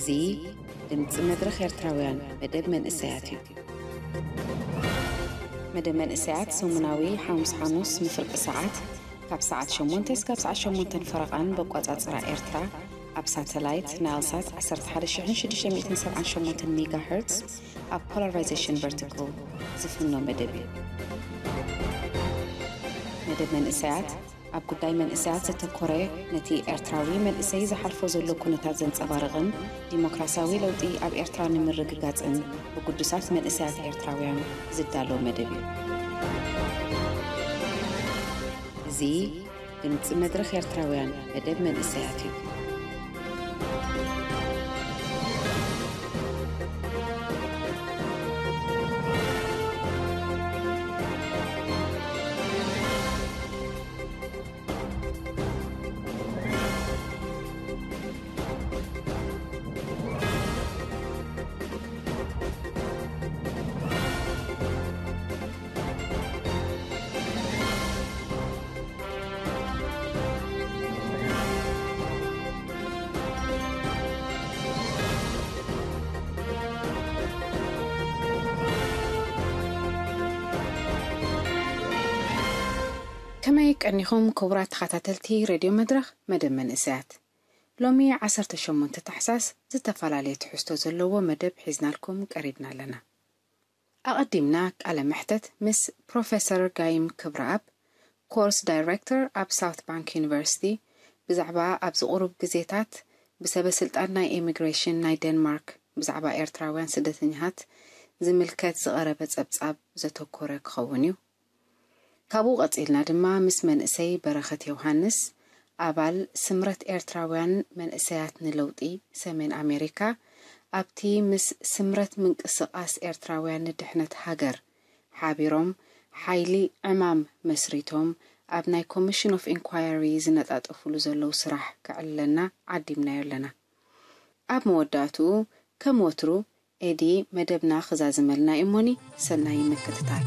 እዚ ድምፂ መድረኽ ኤርትራውያን መደብ መንእሰያት እዩ። መደብ መንእሰያት ሰሙናዊ ሓሙስ ሓሙስ ንፍርቂ ሰዓት ካብ ሰዓት ሸሞንተ እስካብ ሰዓት ሸሞንተን ፈረቓን በቋጻጽራ ኤርትራ ኣብ ሳተላይት ናይልሳት ዓሰርተ ሓደ ሽሕን ሽዱሽተ ሚእትን ሰብዓን ሸሞንተን ሜጋ ሄርትስ ኣብ ፖላራይዜሽን ቨርቲካል ዝፍኖ መደብ እዩ። መደብ መንእሰያት ኣብ ጉዳይ መንእሰያት ዘተኮረ፣ ነቲ ኤርትራዊ መንእሰይ ዝሓልፎ ዘሎ ኩነታት ዘንጸባርቕን ዲሞክራስያዊ ለውጢ ኣብ ኤርትራ ንምርግጋጽን ብግዱሳት መንእሰያት ኤርትራውያን ዝዳሎ መደብ እዩ። እዚ ድምፂ መድረኽ ኤርትራውያን መደብ መንእሰያት እዩ። ከመይ ቀኒኹም ክቡራት ተኸታተልቲ ሬድዮ መድረኽ መደብ መንእሰያት? ሎሚ ዓሰርተ ሸሞንተ ታሕሳስ ዝተፈላለየ ትሕዝቶ ዘለዎ መደብ ሒዝናልኩም ቀሪብና ኣለና። ኣቐዲምና ቃለ መሕተት ምስ ፕሮፌሰር ጋይም ክብረኣብ፣ ኮርስ ዳይሬክተር ኣብ ሳውት ባንክ ዩኒቨርሲቲ፣ ብዛዕባ ኣብዚ ቁሩብ ግዜታት ብሰበ ስልጣን ናይ ኢሚግሬሽን ናይ ዴንማርክ ብዛዕባ ኤርትራውያን ስደተኛታት ዝምልከት ዝቐረበ ጸብጻብ ዘተኮረ ክኸውን እዩ። ካብኡ ቀጺልና ድማ ምስ መንእሰይ በረኸት ዮሃንስ፣ ኣባል ስምረት ኤርትራውያን መንእሰያት ንለውጢ ሰሜን ኣሜሪካ፣ ኣብቲ ምስ ስምረት ምንቅስቓስ ኤርትራውያን ንድሕነት ሃገር ሓቢሮም ሓይሊ ዕማም መስሪቶም ኣብ ናይ ኮሚሽን ኦፍ ኢንኳየሪ ዝነጣጠፉሉ ዘለዉ ስራሕ ከዕልለና ዓዲምናዮ ኣለና። ኣብ መወዳእትኡ ከም ወትሩ ኤዲ መደብና ክዛዝመልና እዩ እሞኒ፣ ሰናይ ምክትታል።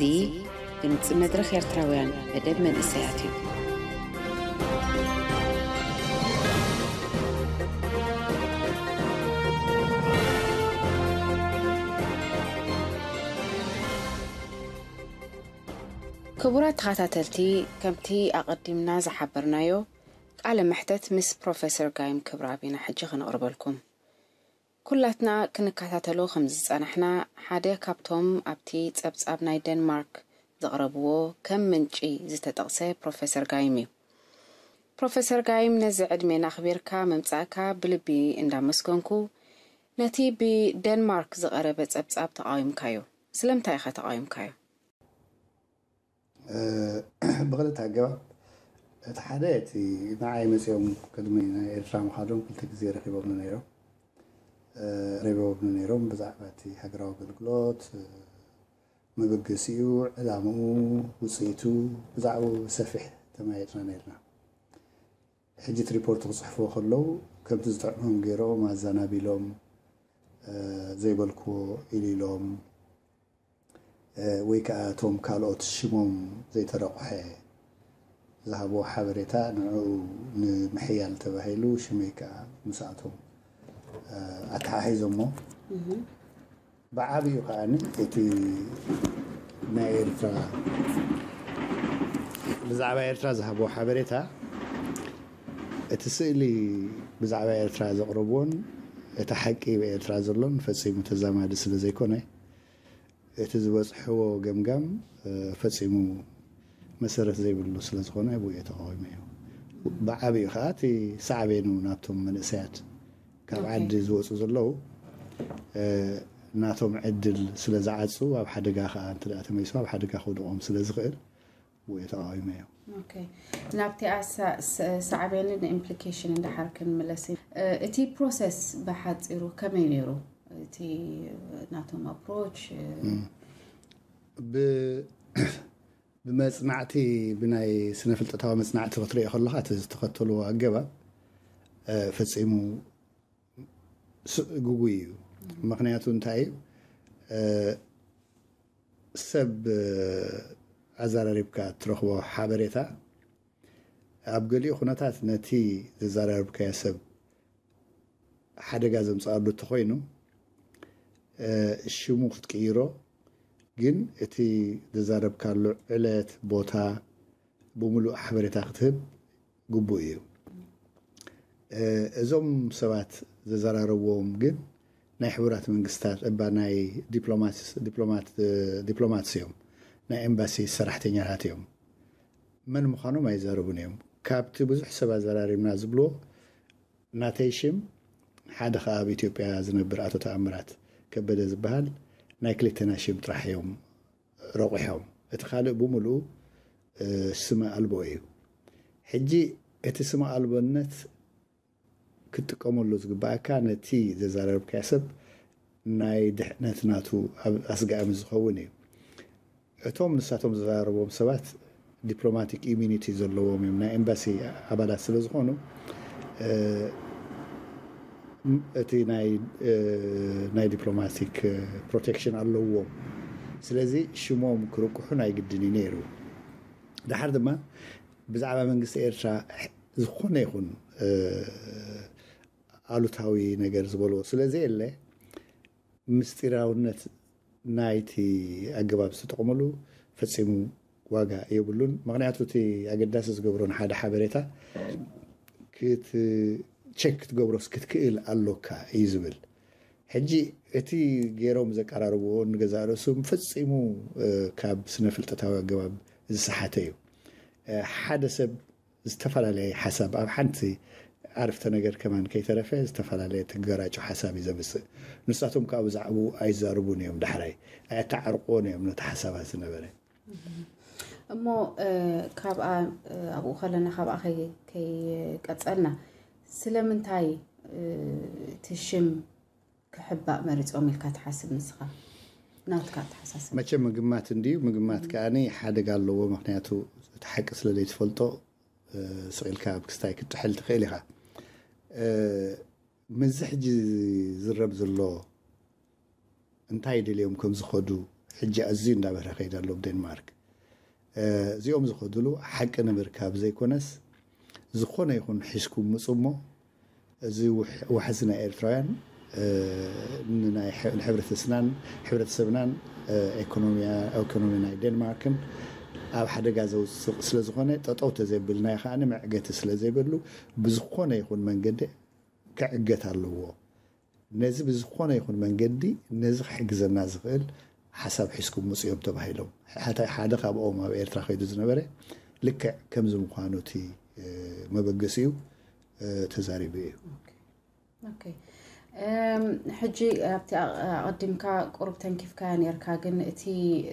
እዚ ድምፂ መድረኽ ኤርትራውያን መደብ መንእሰያት እዩ። ክቡራት ተኸታተልቲ፣ ከምቲ ኣቐዲምና ዝሓበርናዮ፣ ቃለ መሕተት ምስ ፕሮፌሰር ጋይም ክብረኣብ ኢና ሕጂ ከነቕርበልኩም። ኩላትና ክንከታተሎ ከም ዝጸናሕና፣ ሓደ ካብቶም ኣብቲ ጸብጻብ ናይ ደንማርክ ዘቕረብዎ ከም ምንጪ ዝተጠቕሰ ፕሮፌሰር ጋይም እዩ። ፕሮፌሰር ጋይም፣ ነዚ ዕድሜና ኣኽቢርካ ምምጻእካ ብልቢ እንዳመስገንኩ፣ ነቲ ብደንማርክ ዝቐረበ ጸብጻብ ተቓዊምካዮ። ስለምንታይ ኢኻ ተቓዊምካዮ? ብክልተ ኣገባብ። እቲ ሓደ፣ እቲ ንዓይ መፅኦም ቅድሚ ናይ ኤርትራ ምኻዶም ክልተ ግዜ ረኺቦምኒ ነይሮም። ረኺቦምኒ ነይሮም ብዛዕባ እቲ ሃገራዊ ኣገልግሎት፣ መበገሲኡ፣ ዕላምኡ፣ ውፅኢቱ፣ ብዛዕባኡ ሰፊሕ ተመያይጥና ነይርና። ሕጂ እቲ ሪፖርት ክፅሕፍዎ ከለዉ፣ ከምቲ ዝጥዕሞም ገይሮም ኣዘናቢሎም፣ ዘይበልክዎ ኢሉ ኢሎም፣ ወይ ከዓ እቶም ካልኦት ሽሞም ዘይተረቑሐ ዝሃብዎ ሓበሬታ ንዕኡ ንምሕያል ተባሂሉ ሽመይ ከዓ ምስኣቶም ኣተሓሒዞሞ። ብዓብኡ ከዓ እቲ ናይ ኤርትራ ብዛዕባ ኤርትራ ዝሃብዎ ሓበሬታ፣ እቲ ስእሊ ብዛዕባ ኤርትራ ዘቕረብዎን እቲ ሓቂ ብኤርትራ ዘሎን ፈጺሙ ተዛማዲ ስለ ዘይኮነ፣ እቲ ዝበጽሕዎ ገምጋም ፈጺሙ መሰረት ዘይብሉ ስለ ዝኾነ ብኡ እየ ተቓዊመዮ። ብዓብኡ ከዓ እቲ ሳዕቤኑ ናብቶም መንእሰያት ካብ ዓዲ ዝወፁ ዘለዉ ናቶም ዕድል ስለ ዝዓፁ፣ ኣብ ሓደጋ ከዓ እንተ ተመይሱ ኣብ ሓደጋ ከውድቖም ስለ ዝኽእል ብኡ እየ ተቓዊመዮ። ናብቲኣ ሳዕቤንን ኢምፕሊኬሽን እንዳሓር ክንምለስ። እቲ ፕሮሰስ ብሓፂሩ ከመይ ነይሩ? እቲ ናቶም ኣፕሮች ብመፅናዕቲ፣ ብናይ ስነ ፍልጠታዊ መፅናዕቲ ክትሪኦ ከለካ እቲ ዝተኸተልዎ ኣገባብ ፈፂሙ ግጉይ እዩ። ምክንያቱ እንታይ እዩ? ሰብ ኣዘራሪብካ እትረኽቦ ሓበሬታ ኣብ ገሊኡ ኩነታት ነቲ ዘዘራረብካዮ ሰብ ሓደጋ ዘምፅኣሉ እንተኮይኑ፣ ሽሙ ክትቅይሮ፣ ግን እቲ ዘዛረብካሉ ዕለት፣ ቦታ፣ ብምሉእ ሓበሬታ ክትህብ ግቡእ እዩ። እዞም ሰባት ዘዘራረብዎም ግን ናይ ሕቡራት መንግስታት እባ ናይ ዲፕሎማት እዮም፣ ናይ ኤምባሲ ሰራሕተኛታት እዮም። መን ምዃኖም ኣይዛረቡን እዮም። ካብቲ ብዙሕ ሰብ ኣዘራሪብና ዝብልዎ፣ ናተይ ሽም፣ ሓደ ከዓ ኣብ ኢትዮጵያ ዝነብር ኣቶ ተኣምራት ከበደ ዝበሃል፣ ናይ ክልተና ሽም ጥራሕ እዮም ረቑሖም። እቲ ካልእ ብምሉኡ ስመ ኣልቦ እዩ። ሕጂ እቲ ስመ ኣልቦነት ክትጥቀመሉ ዝግባኣካ ነቲ ዘዘራረብካዮ ሰብ ናይ ድሕነት ናቱ ኣስጋእሚ ዝኸውን እዩ። እቶም ንሳቶም ዘዘራረብዎም ሰባት ዲፕሎማቲክ ኢሚኒቲ ዘለዎም እዮም፣ ናይ ኤምባሲ ኣባላት ስለ ዝኾኑ እቲ ናይ ዲፕሎማቲክ ፕሮቴክሽን ኣለዎም። ስለዚ ሽሞም ክርቁሑ ናይ ግድን እዩ ነይሩ። ድሓር ድማ ብዛዕባ መንግስቲ ኤርትራ ዝኾነ ይኹን ኣሉታዊ ነገር ዝበልዎ ስለ ዘየለ፣ ምስጢራውነት ናይቲ ኣገባብ ዝተጠቕምሉ ፈጺሙ ዋጋ የብሉን። ምኽንያቱ እቲ ኣገዳሲ ዝገብሮ ንሓደ ሓበሬታ ክት ቸክ ክትገብሮስ ክትክእል ኣሎካ እዩ ዝብል። ሕጂ እቲ ገይሮም ዘቀራርብዎ ንገዛእ ርእሱ ፈጺሙ ካብ ስነ ፍልጠታዊ ኣገባብ ዝሰሓተ እዩ። ሓደ ሰብ ዝተፈላለየ ሓሳብ ኣብ ሓንቲ ዓርፍተ ነገር ከማን ከይተረፈ ዝተፈላለየ ተገራጩ ሓሳብ እዩ ዘምፅእ። ንሳቶም ከዓ ብዛዕባኡ ኣይዛርቡን እዮም፣ ዳሕራይ ኣየተዓርቅዎን እዮም ነቲ ሓሳባት ዝነበረ። እሞ ካብኣ ኣብኡ ከለና ካብኣ ከይቀፀልና ስለምንታይ እቲ ሽም ክሕባእ መሪፆም ኢልካ ትሓስብ ንስኻ? ናትካ ኣተሓሳስባ። መቸም ምግማት እንድዩ። ምግማት ከኣኒ ሓደጋ ኣለዎ። ምክንያቱ እቲ ሓቂ ስለ ዘይትፈልጦ ስቕ ኢልካ ኣብ ክስታይ ክትጥሕል ትኽእል ኢኻ። ምስዚ ሕጂ ዝረብ ዘሎ እንታይ ደልዮም ከም ዝኸዱ ሕጂ ኣዝዩ እንዳበረ ከይዳ ኣሎ ብዴንማርክ። እዚኦም ዝኸድሉ ሓቂ ንምርካብ ዘይኮነስ፣ ዝኾነ ይኹን ሒዝኩም ምፁ እሞ፣ እዚ ዋሕዚ ናይ ኤርትራውያን ንሕብረተሰብናን ሕብረተሰብናን፣ ኢኮኖሚ ናይ ዴንማርክን ኣብ ሓደጋ ዘውፅቕ ስለዝኾነ፣ ጠጠው ተዘይብልናዮ ከዓ መዕገቲ ስለዘይብሉ፣ ብዝኾነ ይኹን መንገዲ ክዕገት ኣለዎ። ነዚ ብዝኾነ ይኹን መንገዲ ነዚ ክሕግዘና ዝኽእል ሓሳብ ሒዝኩም ምፅዮም ተባሂሎም። ሓደ ካብኦም ኣብ ኤርትራ ከይዱ ዝነበረ ልክዕ ከምዚ ምዃኑ እቲ መበገሲኡ ተዛሪቡ እዩ። ሕጂ ኣብቲ ኣቐዲምካ ቁሩብ ተንኪፍካያ ነርካ፣ ግን እቲ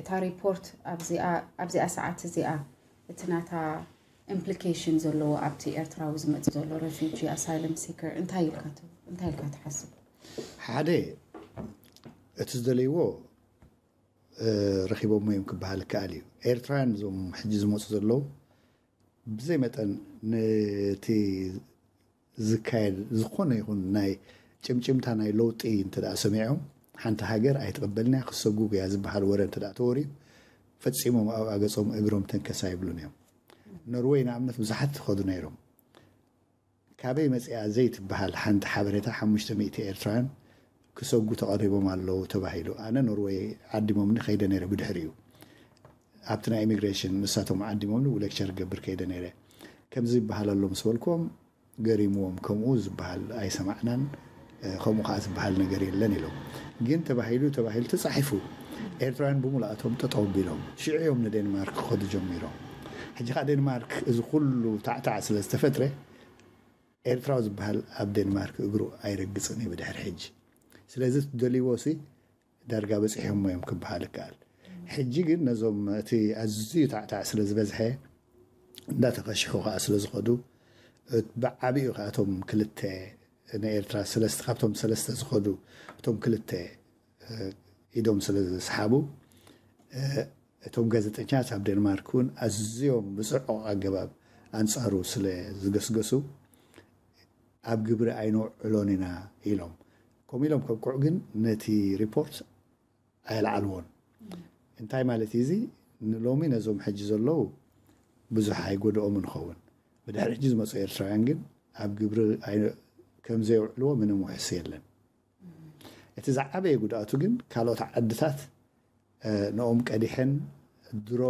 እታ ሪፖርት ኣብዚኣ ሰዓት እዚኣ እቲ ናታ ኢምፕሊኬሽን ዘለዎ ኣብቲ ኤርትራዊ ዝመጽእ ዘሎ ሬፊጂ ኣሳይለም ሲከር እንታይ ኢልካ እንታይ ኢልካ ትሓስብ? ሓደ እቲ ዝደለይዎ ረኺቦሞ እዮም ክበሃል ይከኣል እዩ። ኤርትራውያን እዞም ሕጂ ዝመፁ ዘለዉ ብዘይ መጠን ነቲ ዝካየድ ዝኾነ ይኹን ናይ ጭምጭምታ ናይ ለውጢ እንተ ደኣ ሰሚዖም፣ ሓንቲ ሃገር ኣይትቕበልን እያ፣ ክሰጉግ እያ ዝበሃል ወረ እንተ ደኣ ተወርዩ፣ ፈጺሞም ኣብ ኣገጾም እግሮም ተንከስ ኣይብሉን እዮም። ኖርወይ ንኣብነት ብዙሓት ትኸዱ ነይሮም። ካበይ መጺኣ ዘይትበሃል ሓንቲ ሓበሬታ ሓሙሽተ ሚእቲ ኤርትራውያን ክሰጉ ተቐሪቦም ኣለዉ ተባሂሉ። ኣነ ኖርወይ ዓዲሞምኒ ከይደ ነይረ ብድሕሪኡ። ኣብቲ ናይ ኢሚግሬሽን ንሳቶም ዓዲሞምኒ ሌክቸር ገብር ከይደ ነይረ። ከምዚ ይበሃል ኣሎ ምስ በልክዎም ገሪምዎም። ከምኡ ዝበሃል ኣይሰማዕናን፣ ከምኡ ከዓ ዝበሃል ነገር የለን ኢሎም። ግን ተባሂሉ ተባሂሉ ተፃሒፉ። ኤርትራውያን ብምሉኣቶም ጠጠው ኣቢሎም ሽዑ እዮም ንዴንማርክ ክኸዱ ጀሚሮም። ሕጂ ከዓ ዴንማርክ እዚ ኩሉ ታዕታዕ ስለ ዝተፈጥረ ኤርትራዊ ዝበሃል ኣብ ዴንማርክ እግሩ ኣይረግፅን እዩ ብድሕሪ ሕጂ። ስለዚ ትደልይዎ ሲ ዳርጋ በፂሖሞ እዮም ክበሃል ይከኣል። ሕጂ ግን ነዞም እቲ ኣዝዩ ታዕታዕ ስለ ዝበዝሐ እንዳተኸሽሑ ከዓ ስለ ዝኸዱ ብዓብኡ ከኣቶም ክልተ ንኤርትራ ሰለስተ ካብቶም ሰለስተ ዝኸዱ እቶም ክልተ ኢዶም ስለ ዝስሓቡ እቶም ጋዜጠኛታት ኣብ ዴንማርክ እውን ኣዝዮም ብፅዑቕ ኣገባብ ኣንፃሩ ስለ ዝገስገሱ ኣብ ግብሪ ኣይነውዕሎን ኢና ኢሎም። ከምኡ ኢሎም ከብቅዑ ግን ነቲ ሪፖርት ኣየልዓልዎን። እንታይ ማለት እዩ እዚ? ንሎሚ ነዞም ሕጂ ዘለዉ ብዙሕ ኣይጎድኦም ንኸውን። ብድሕሪ ሕጂ ዝመፁ ኤርትራውያን ግን ኣብ ግብሪ ከም ዘየውዕልዎ ምንም ውሕስ የለን። እቲ ዝዓበየ ጉድኣቱ ግን ካልኦት ዓድታት ንኦም ቀዲሐን ድሮ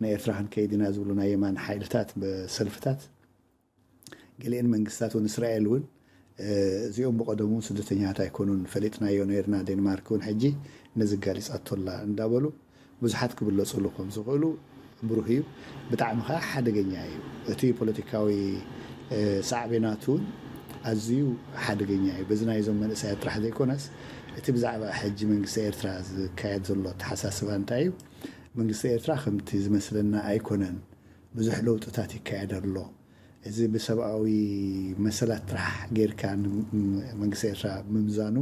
ንኤርትራ ክንከይድ ኢና ዝብሉ ናይ የማን ሓይልታት ሰልፍታት ገሊአን መንግስታት እውን እስራኤል እውን እዚኦም ብቀደሙ ስደተኛታት ኣይኮኑን ፈሊጥናዮ ነርና ዴንማርክ እውን ሕጂ ነዚ ጋሊፃቶላ እንዳበሉ ብዙሓት ክብለፅሉ ከም ዝኽእሉ ብሩህ እዩ። ብጣዕሚ ከዓ ሓደገኛ እዩ። እቲ ፖለቲካዊ ሳዕቤናቱ እውን ኣዝዩ ሓደገኛ እዩ። በዚ ናይዞም መንእሰያት ጥራሕ ዘይኮነስ እቲ ብዛዕባ ሕጂ መንግስቲ ኤርትራ ዝካየድ ዘሎ ኣተሓሳስባ እንታይ እዩ? መንግስቲ ኤርትራ ከምቲ ዝመስለና ኣይኮነን። ብዙሕ ለውጥታት ይካየድ ኣሎ። እዚ ብሰብኣዊ መሰላት ጥራሕ ጌርካ መንግስቲ ኤርትራ ምምዛኑ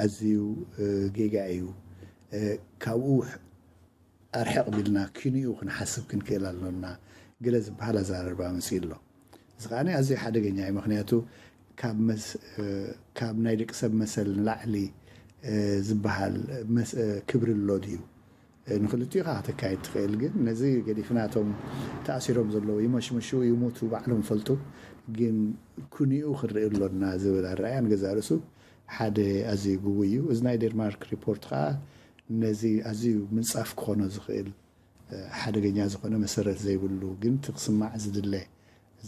ኣዝዩ ጌጋ እዩ። ካብኡ ኣርሕቕ ቢልና ኪንኡ ክንሓስብ ክንክእል ኣሎና። ገለ ዝበሃል ኣዘራርባ መፅኡ ኣሎ። እዚ ከዓ ኣዝዩ ሓደገኛ እዩ። ምክንያቱ ካብ ናይ ደቂ ሰብ መሰል ንላዕሊ ዝበሃል ክብሪ ኣሎ ድዩ? ንክልቲኡ ከዓ ከተካይድ ትኽእል። ግን ነዚ ገዲፍና እቶም ተኣሲሮም ዘለዉ ይመሽምሹ ይሙቱ ባዕሎም ይፈልጡ። ግን ኩንኡ ክንርኢ ኣሎና ዝብል ኣረኣእያ ንገዛእ ርእሱ ሓደ ኣዝዩ ግጉይ እዩ። እዚ ናይ ዴንማርክ ሪፖርት ከዓ ነዚ ኣዝዩ ምንፃፍ ክኾኖ ዝኽእል ሓደገኛ ዝኾነ መሰረት ዘይብሉ ግን እቲ ክስማዕ ዝድለ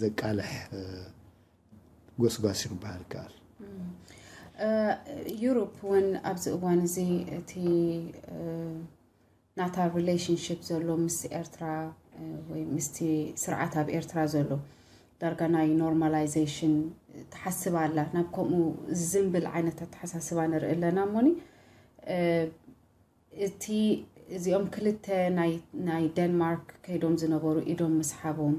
ዘቃልሕ ጎስጓስ እዩ ክበሃል ይከኣል። ዩሮፕ እውን ኣብዚ እዋን እዚ እቲ ናታ ሪሌሽንሽፕ ዘሎ ምስ ኤርትራ ወይ ምስቲ ስርዓት ኣብ ኤርትራ ዘሎ ዳርጋ ናይ ኖርማላይዜሽን ትሓስብ ኣላ። ናብ ከምኡ ዝዝንብል ዓይነት ኣተሓሳስባ ንርኢ ኣለና እሞኒ እቲ እዚኦም ክልተ ናይ ዴንማርክ ከይዶም ዝነበሩ ኢዶም ምስሓቦም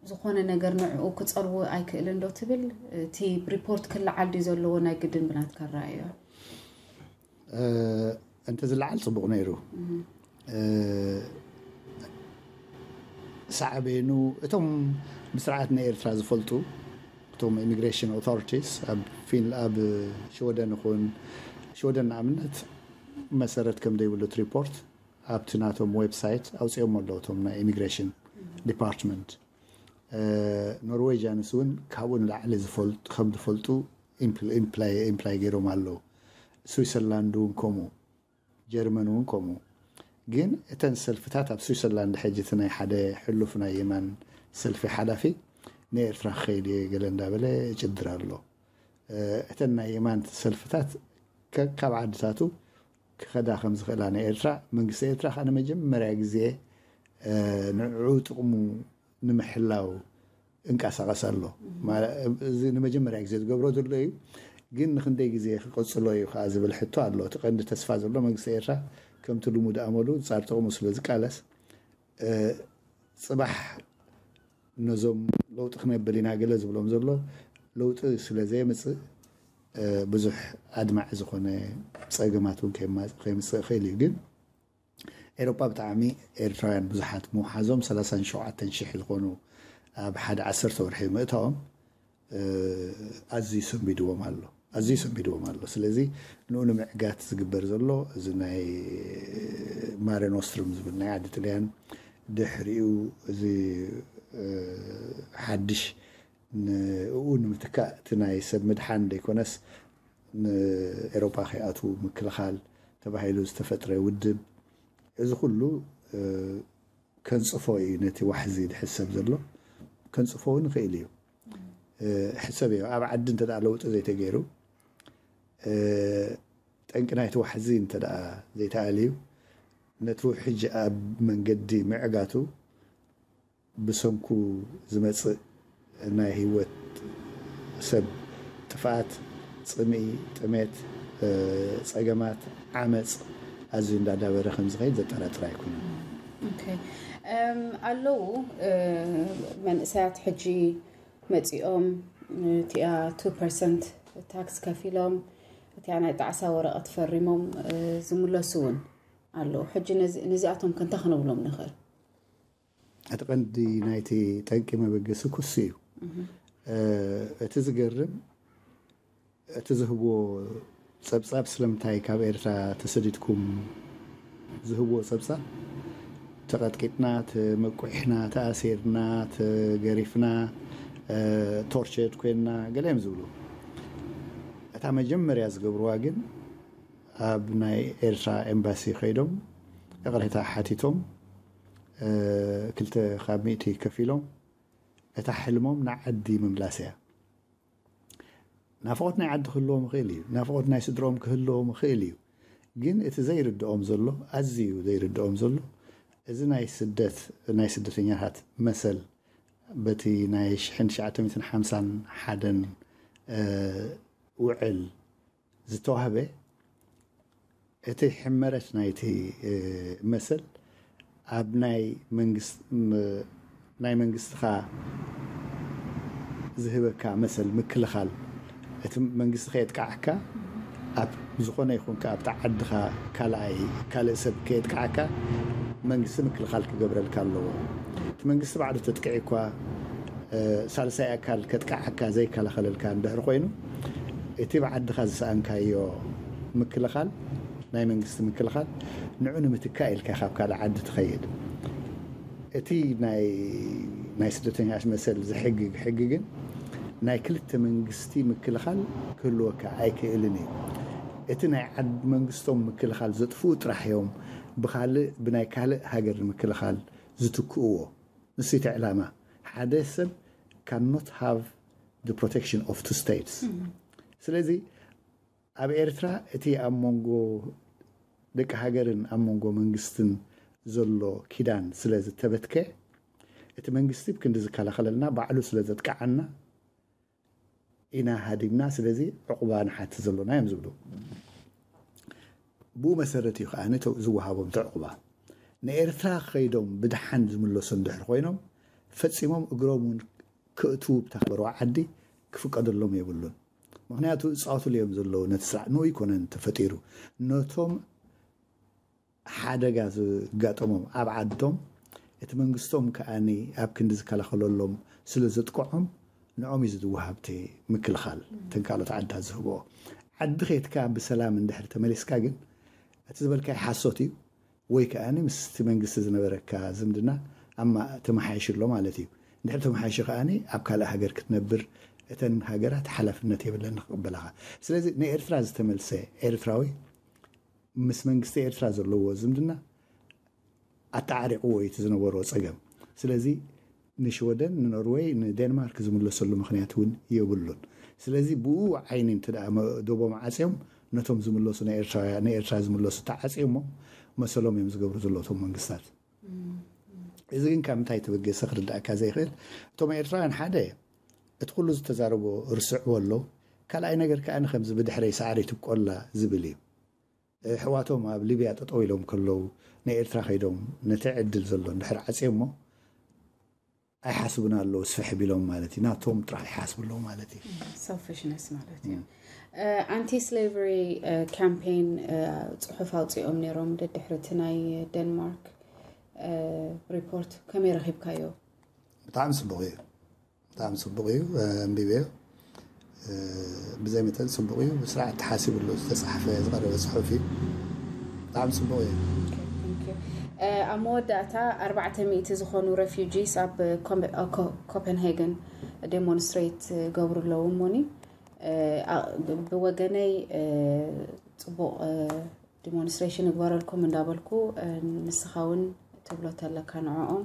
ዝኾነ ነገር ንዕኡ ክፀልዎ ኣይክእልን ዶ ትብል? እቲ ሪፖርት ክለዓል ድዩ ዘለዎ ናይ ግድን ብናትካ ኣረኣእያ? እንተ ዝለዓል ፅቡቕ ነይሩ። ሳዕቤኑ እቶም ብስርዓት ናይ ኤርትራ ዝፈልጡ እቶም ኢሚግሬሽን ኦቶሪቲስ ኣብ ፊን ኣብ ሽወደን ይኹን ሽወደን ንኣብነት መሰረት ከም ዘይብሉ እቲ ሪፖርት ኣብቲ ናቶም ዌብሳይት ኣውፅኦም ኣለዉ እቶም ናይ ኢሚግሬሽን ዲፓርትመንት። ኖርዌጅያንስ እውን ካብኡ ንላዕሊ ዝፈልጡ ከም ዝፈልጡ ኢምፕላይ ገይሮም ኣለዉ። ስዊሰርላንድ እውን ከምኡ፣ ጀርመን እውን ከምኡ። ግን እተን ሰልፍታት ኣብ ስዊሰርላንድ ሕጂ እቲ ናይ ሓደ ሕሉፍ ናይ የማን ሰልፊ ሓላፊ ንኤርትራ ክኸይድ እየ ገለ እንዳበለ ይጭድር ኣሎ። እተን ናይ የማን ሰልፍታት ከካብ ዓድታቱ ክኸዳ ከም ዝኽእላ ንኤርትራ መንግስቲ ኤርትራ ከዓ ንመጀመርያ ግዜ ንዕኡ ጥቕሙ ንምሕላው እንቀሳቐስ ኣሎ። እዚ ንመጀመርያ ግዜ ዝገብሮ ዘሎ እዩ። ግን ንክንደይ ግዜ ክቐፅሎ እዩ ከዓ ዝብል ሕቶ ኣሎ። እቲ ቀንዲ ተስፋ ዘሎ መንግስቲ ኤርትራ ከምቲ ልሙድ ኣመሉ ፃር ጥቕሙ ስለ ዝቃለስ ፅባሕ ነዞም ለውጢ ክነብል ኢና ገለ ዝብሎም ዘሎ ለውጢ ስለ ዘየምፅእ ብዙሕ ኣድማዒ ዝኾነ ፀገማት እውን ከየምፅእ ይኽእል እዩ። ግን ኤሮጳ ብጣዕሚ ኤርትራውያን ብዙሓት ምውሓዞም ሰላሳን ሸውዓተን ሽሕ ዝኾኑ ኣብ ሓደ ዓሰርተ ወርሒ ምእታዎም ኣዝዩ ሰንቢድዎም ኣሎ ኣዝዩ ሰንቢድዎም ኣሎ። ስለዚ ንኡ ንምዕጋት ዝግበር ዘሎ እዚ ናይ ማረ ኖስትሩም ዝብል ናይ ዓዲ ጥልያን ድሕሪኡ እዚ ሓድሽ ንኡ ንምትካእ እቲ ናይ ሰብ ምድሓን ዘይኮነስ ንኤሮጳ ከይኣትዉ ምክልኻል ተባሂሉ ዝተፈጥረ ውድብ እዚ ኩሉ ከንፅፎ እዩ። ነቲ ዋሕዚ ዝሕሰብ ዘሎ ከንፅፎ እውን ይኽእል እዩ። ሕሰብ እዩ ኣብ ዓዲ እንተ ለውጢ ዘይተገይሩ ጠንቂ ናይቲ ዋሕዚ እንተ ዘይተኣልዩ ነቲ ውሕጅ ኣብ መንገዲ ምዕጋቱ ብሰንኩ ዝመፅእ ናይ ህይወት ሰብ ጥፍኣት፣ ፅምኢ፣ ጥሜት፣ ፀገማት፣ ዓመፅ ኣዝዩ እንዳዳበረ ከም ዝኸይድ ዘጠራጥር ኣይኮነን። ኣለዉ መንእሰያት ሕጂ መፂኦም እቲኣ ቱ ፐርሰንት ታክስ ከፊሎም እቲኣ ናይ ጣዕሳ ወረቐት ፈሪሞም ዝምለሱ እውን ኣለዉ። ሕጂ ነዚኣቶም ከ እንታይ ክንብሎም ንኽእል? እቲ ቀንዲ ናይቲ ጠንቂ መበገሲ ክሱ እዩ። እቲ ዝገርም እቲ ዝህብዎ ፀብፃብ ስለምንታይ ካብ ኤርትራ ተሰዲድኩም ዝህብዎ ፀብፃብ ተቐጥቂጥና፣ ተመቁሕና፣ ተኣሲርና፣ ተገሪፍና፣ ቶርቸርድ ኮይንና ገለ እዮም ዝብሉ። እታ መጀመርያ ዝገብርዋ ግን ኣብ ናይ ኤርትራ ኤምባሲ ከይዶም ይቕሬታ ሓቲቶም ክልተ ካብ ሚእቲ ከፊሎም እታ ሕልሞም ንዓዲ ምምላስ እያ። ናፍቆት ናይ ዓዲ ክህልዎም ይኽእል እዩ፣ ናፍቆት ናይ ስድሮም ክህልዎም ይኽእል እዩ። ግን እቲ ዘይርድኦም ዘሎ ኣዝዩ ዘይርድኦም ዘሎ እዚ ናይ ስደት ናይ ስደተኛታት መሰል በቲ ናይ ሽሕን ትሽዓተ ሚእትን ሓምሳን ሓደን ውዕል ዝተዋህበ እቲ ሕመረት ናይቲ መሰል ኣብ ናይ መንግስትኻ ዝህበካ መሰል ምክልኻል እቲ መንግስቲ ከየጥቃዓካ ኣብ ዝኾነ ይኹን ኣብቲ ዓድኻ ካልኣይ ካልእ ሰብ ከየጥቃዓካ መንግስቲ ምክልኻል ክገብረልካ ኣለዎ። እቲ መንግስቲ ባዕሉ ተጥቅዒ እኳ ሳልሳይ ኣካል ከጥቃዓካ ዘይከላኸለልካ እንድሕር ኮይኑ እቲ ብዓድኻ ዝሰኣንካዮ ምክልኻል ናይ መንግስቲ ምክልኻል ንዑ ንምትካእ ኢልካ ካብ ካልእ ዓዲ ትኸይድ። እቲ ናይ ናይ ስደተኛታት መሰል ዝሕግግ ሕጊ ግን ናይ ክልተ መንግስቲ ምክልኻል ክህልወካ ኣይክእልን እዩ። እቲ ናይ ዓድ መንግስቶም ምክልኻል ዘጥፍኡ ጥራሕ እዮም ብካልእ ብናይ ካልእ ሃገር ንምክልኻል ዝትክእዎ። ንሱ እቲ ዕላማ ሓደ ሰብ cannot have the protection of two states። ስለዚ ኣብ ኤርትራ እቲ ኣብ መንጎ ደቂ ሃገርን ኣብ መንጎ መንግስትን ዘሎ ኪዳን ስለ ዝተበትከ እቲ መንግስቲ ብክንዲ ዝከላኸለልና ባዕሉ ስለ ዘጥቃዓና ኢና ሃዲምና ስለዚ ዕቑባ ንሓቲ ዘሎና እዮም ዝብሉ። ብኡ መሰረት እዩ ከዓ ዝወሃቦም እቲ ዕቑባ። ንኤርትራ ከይዶም ብድሓን ዝምለሱ እንድሕር ኮይኖም ፈፂሞም እግሮም እውን ክእትዉ ብተኸበርዋ ዓዲ ክፍቀደሎም የብሉን። ምክንያቱ ዝፃወትሉ እዮም ዘለዉ ነቲ ስርዓት ንኡ ይኮነን ተፈጢሩ ነቶም ሓደጋ ዝጋጠሞም ኣብ ዓዶም እቲ መንግስቶም ከኣ ኣብ ክንዲ ዝከላኸለሎም ስለ ዘጥቅዖም ንዖም እዩ ዝወሃብ እቲ ምክልኻል እተን ካልኦት ዓድታት ዝህብኦ። ዓዲ ኬድካ ብሰላም እንድሕር ተመሊስካ ግን እቲ ዝበልካይ ሓሶት እዩ፣ ወይ ከኣ ምስቲ መንግስቲ ዝነበረካ ዝምድና ኣማ ተመሓይሽ ኣሎ ማለት እዩ። እንድሕር ተመሓይሹ ከኣ ኣብ ካልእ ሃገር ክትነብር እተን ሃገራት ሓላፍነት የብለን ክቕበላኻ። ስለዚ ንኤርትራ ዝተመልሰ ኤርትራዊ ምስ መንግስቲ ኤርትራ ዘለዎ ዝምድና ኣተዓሪቕዎ እዩ እቲ ዝነበሮ ጸገም። ስለዚ ንሽወደን፣ ንኖርወይ፣ ንዴንማርክ ዝምለሰሉ ምኽንያት እውን የብሉን። ስለዚ ብኡ ዓይኒ እንተ ደኣ መ- ዶቦም ዓጽዮም ነቶም ዝምለሱ ንኤርትራውያ- ንኤርትራ ዝምለሱ ተዓጽዮሞ መሰሎም እዮም ዝገብሩ ዘለዉ እቶም መንግስታት። እዚ ግን ካብ ምንታይ ተበገሰ ክርዳእካ ዘይኽእል፣ እቶም ኤርትራውያን ሓደ እቲ ኩሉ ዝተዛረቦ ርስዕዎ ኣሎ። ካልኣይ ነገር ከኣ ከምዚ ብድሕረይ ሳዕሪ ትብቆላ ዝብል እዩ። ኣሕዋቶም ኣብ ሊብያ ጠጠው ኢሎም ከለዉ ንኤርትራ ከይዶም ነቲ ዕድል ዘሎ እንድሕር ዓጽዮሞ ኣይሓስቡን ኣለዉ፣ ስፍሕ ቢሎም ማለት እዩ። ናቶም ጥራሕ ይሓስቡ ኣለዉ ማለት እዩ። ሰልፊሽነስ ማለት እዩ። ኣንቲ ስሌቨሪ ካምፔን ጽሑፍ ኣውፂኦም ነይሮም ደድሕሪ እቲ ናይ ደንማርክ ሪፖርት፣ ከመይ ረኺብካዮ? ብጣዕሚ ጽቡቕ እዩ። ብጣዕሚ ጽቡቕ እዩ። ኣንቢበዮ። ብዘይ መጠን ጽቡቕ እዩ። ብስርዓት ተሓሲብሉ ዝተጻሕፈ ዝቐረበ ጽሑፍ እዩ። ብጣዕሚ ጽቡቕ እዩ። ኣብ መወዳእታ ኣርባዕተ ሚእቲ ዝኾኑ ሬፊጂስ ኣብ ኮምበ- አ፣ ኮ- ኮፐንሄገን ዴሞንስትሬት ገብሩ ኣለዉ እሞኒ፣ አ፣ ብወገነይ፣ አ፣ ጽቡቕ፣ አ፣ ዲሞንስትሬሽን ይግበረልኩም እንዳበልኩ፣ አ፣ ንስኻ እውን ትብሎ ተለካ ንዕኦም።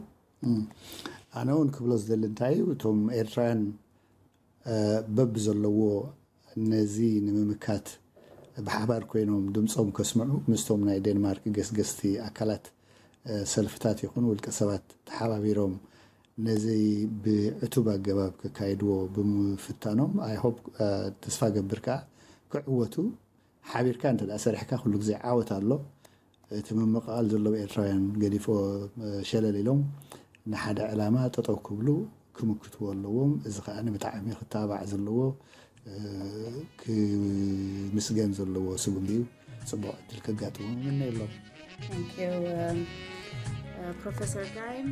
ኣነ እውን ክብሎ ዝደሊ እንታይ እዩ፣ እቶም ኤርትራውያን በብዘለዎ ነዚ ንምምካት ብሓባር ኮይኖም ድምፆም ከስምዑ ምስቶም ናይ ዴንማርክ ገስገስቲ ኣካላት፣ ሰልፍታት ይኹን ውልቀ ሰባት ተሓባቢሮም ነዚ ብዕቱብ ኣገባብ ከካይድዎ ብምፍታኖም፣ I hope፣ ተስፋ ገብር ከዓ ክዕወቱ። ሓቢርካ እንተ ደኣ ሰሪሕካ ኩሉ ግዜ ዓወት ኣሎ። እቲ ምምቕቓል ዘለዉ ኤርትራውያን ገዲፎ ሸለል ኢሎም ንሓደ ዕላማ ጠጠው ክብሉ ክምክትዎ ኣለዎም። እዚ ከኣ ብጣዕሚ ክታባዕ ዘለዎ፣ ክምስገን ዘለዎ ስጉምቲ እዩ። ጽቡቕ ዕድል ከጋጥሞም እምነየሎም። Thank you, um, uh, Professor Gaim.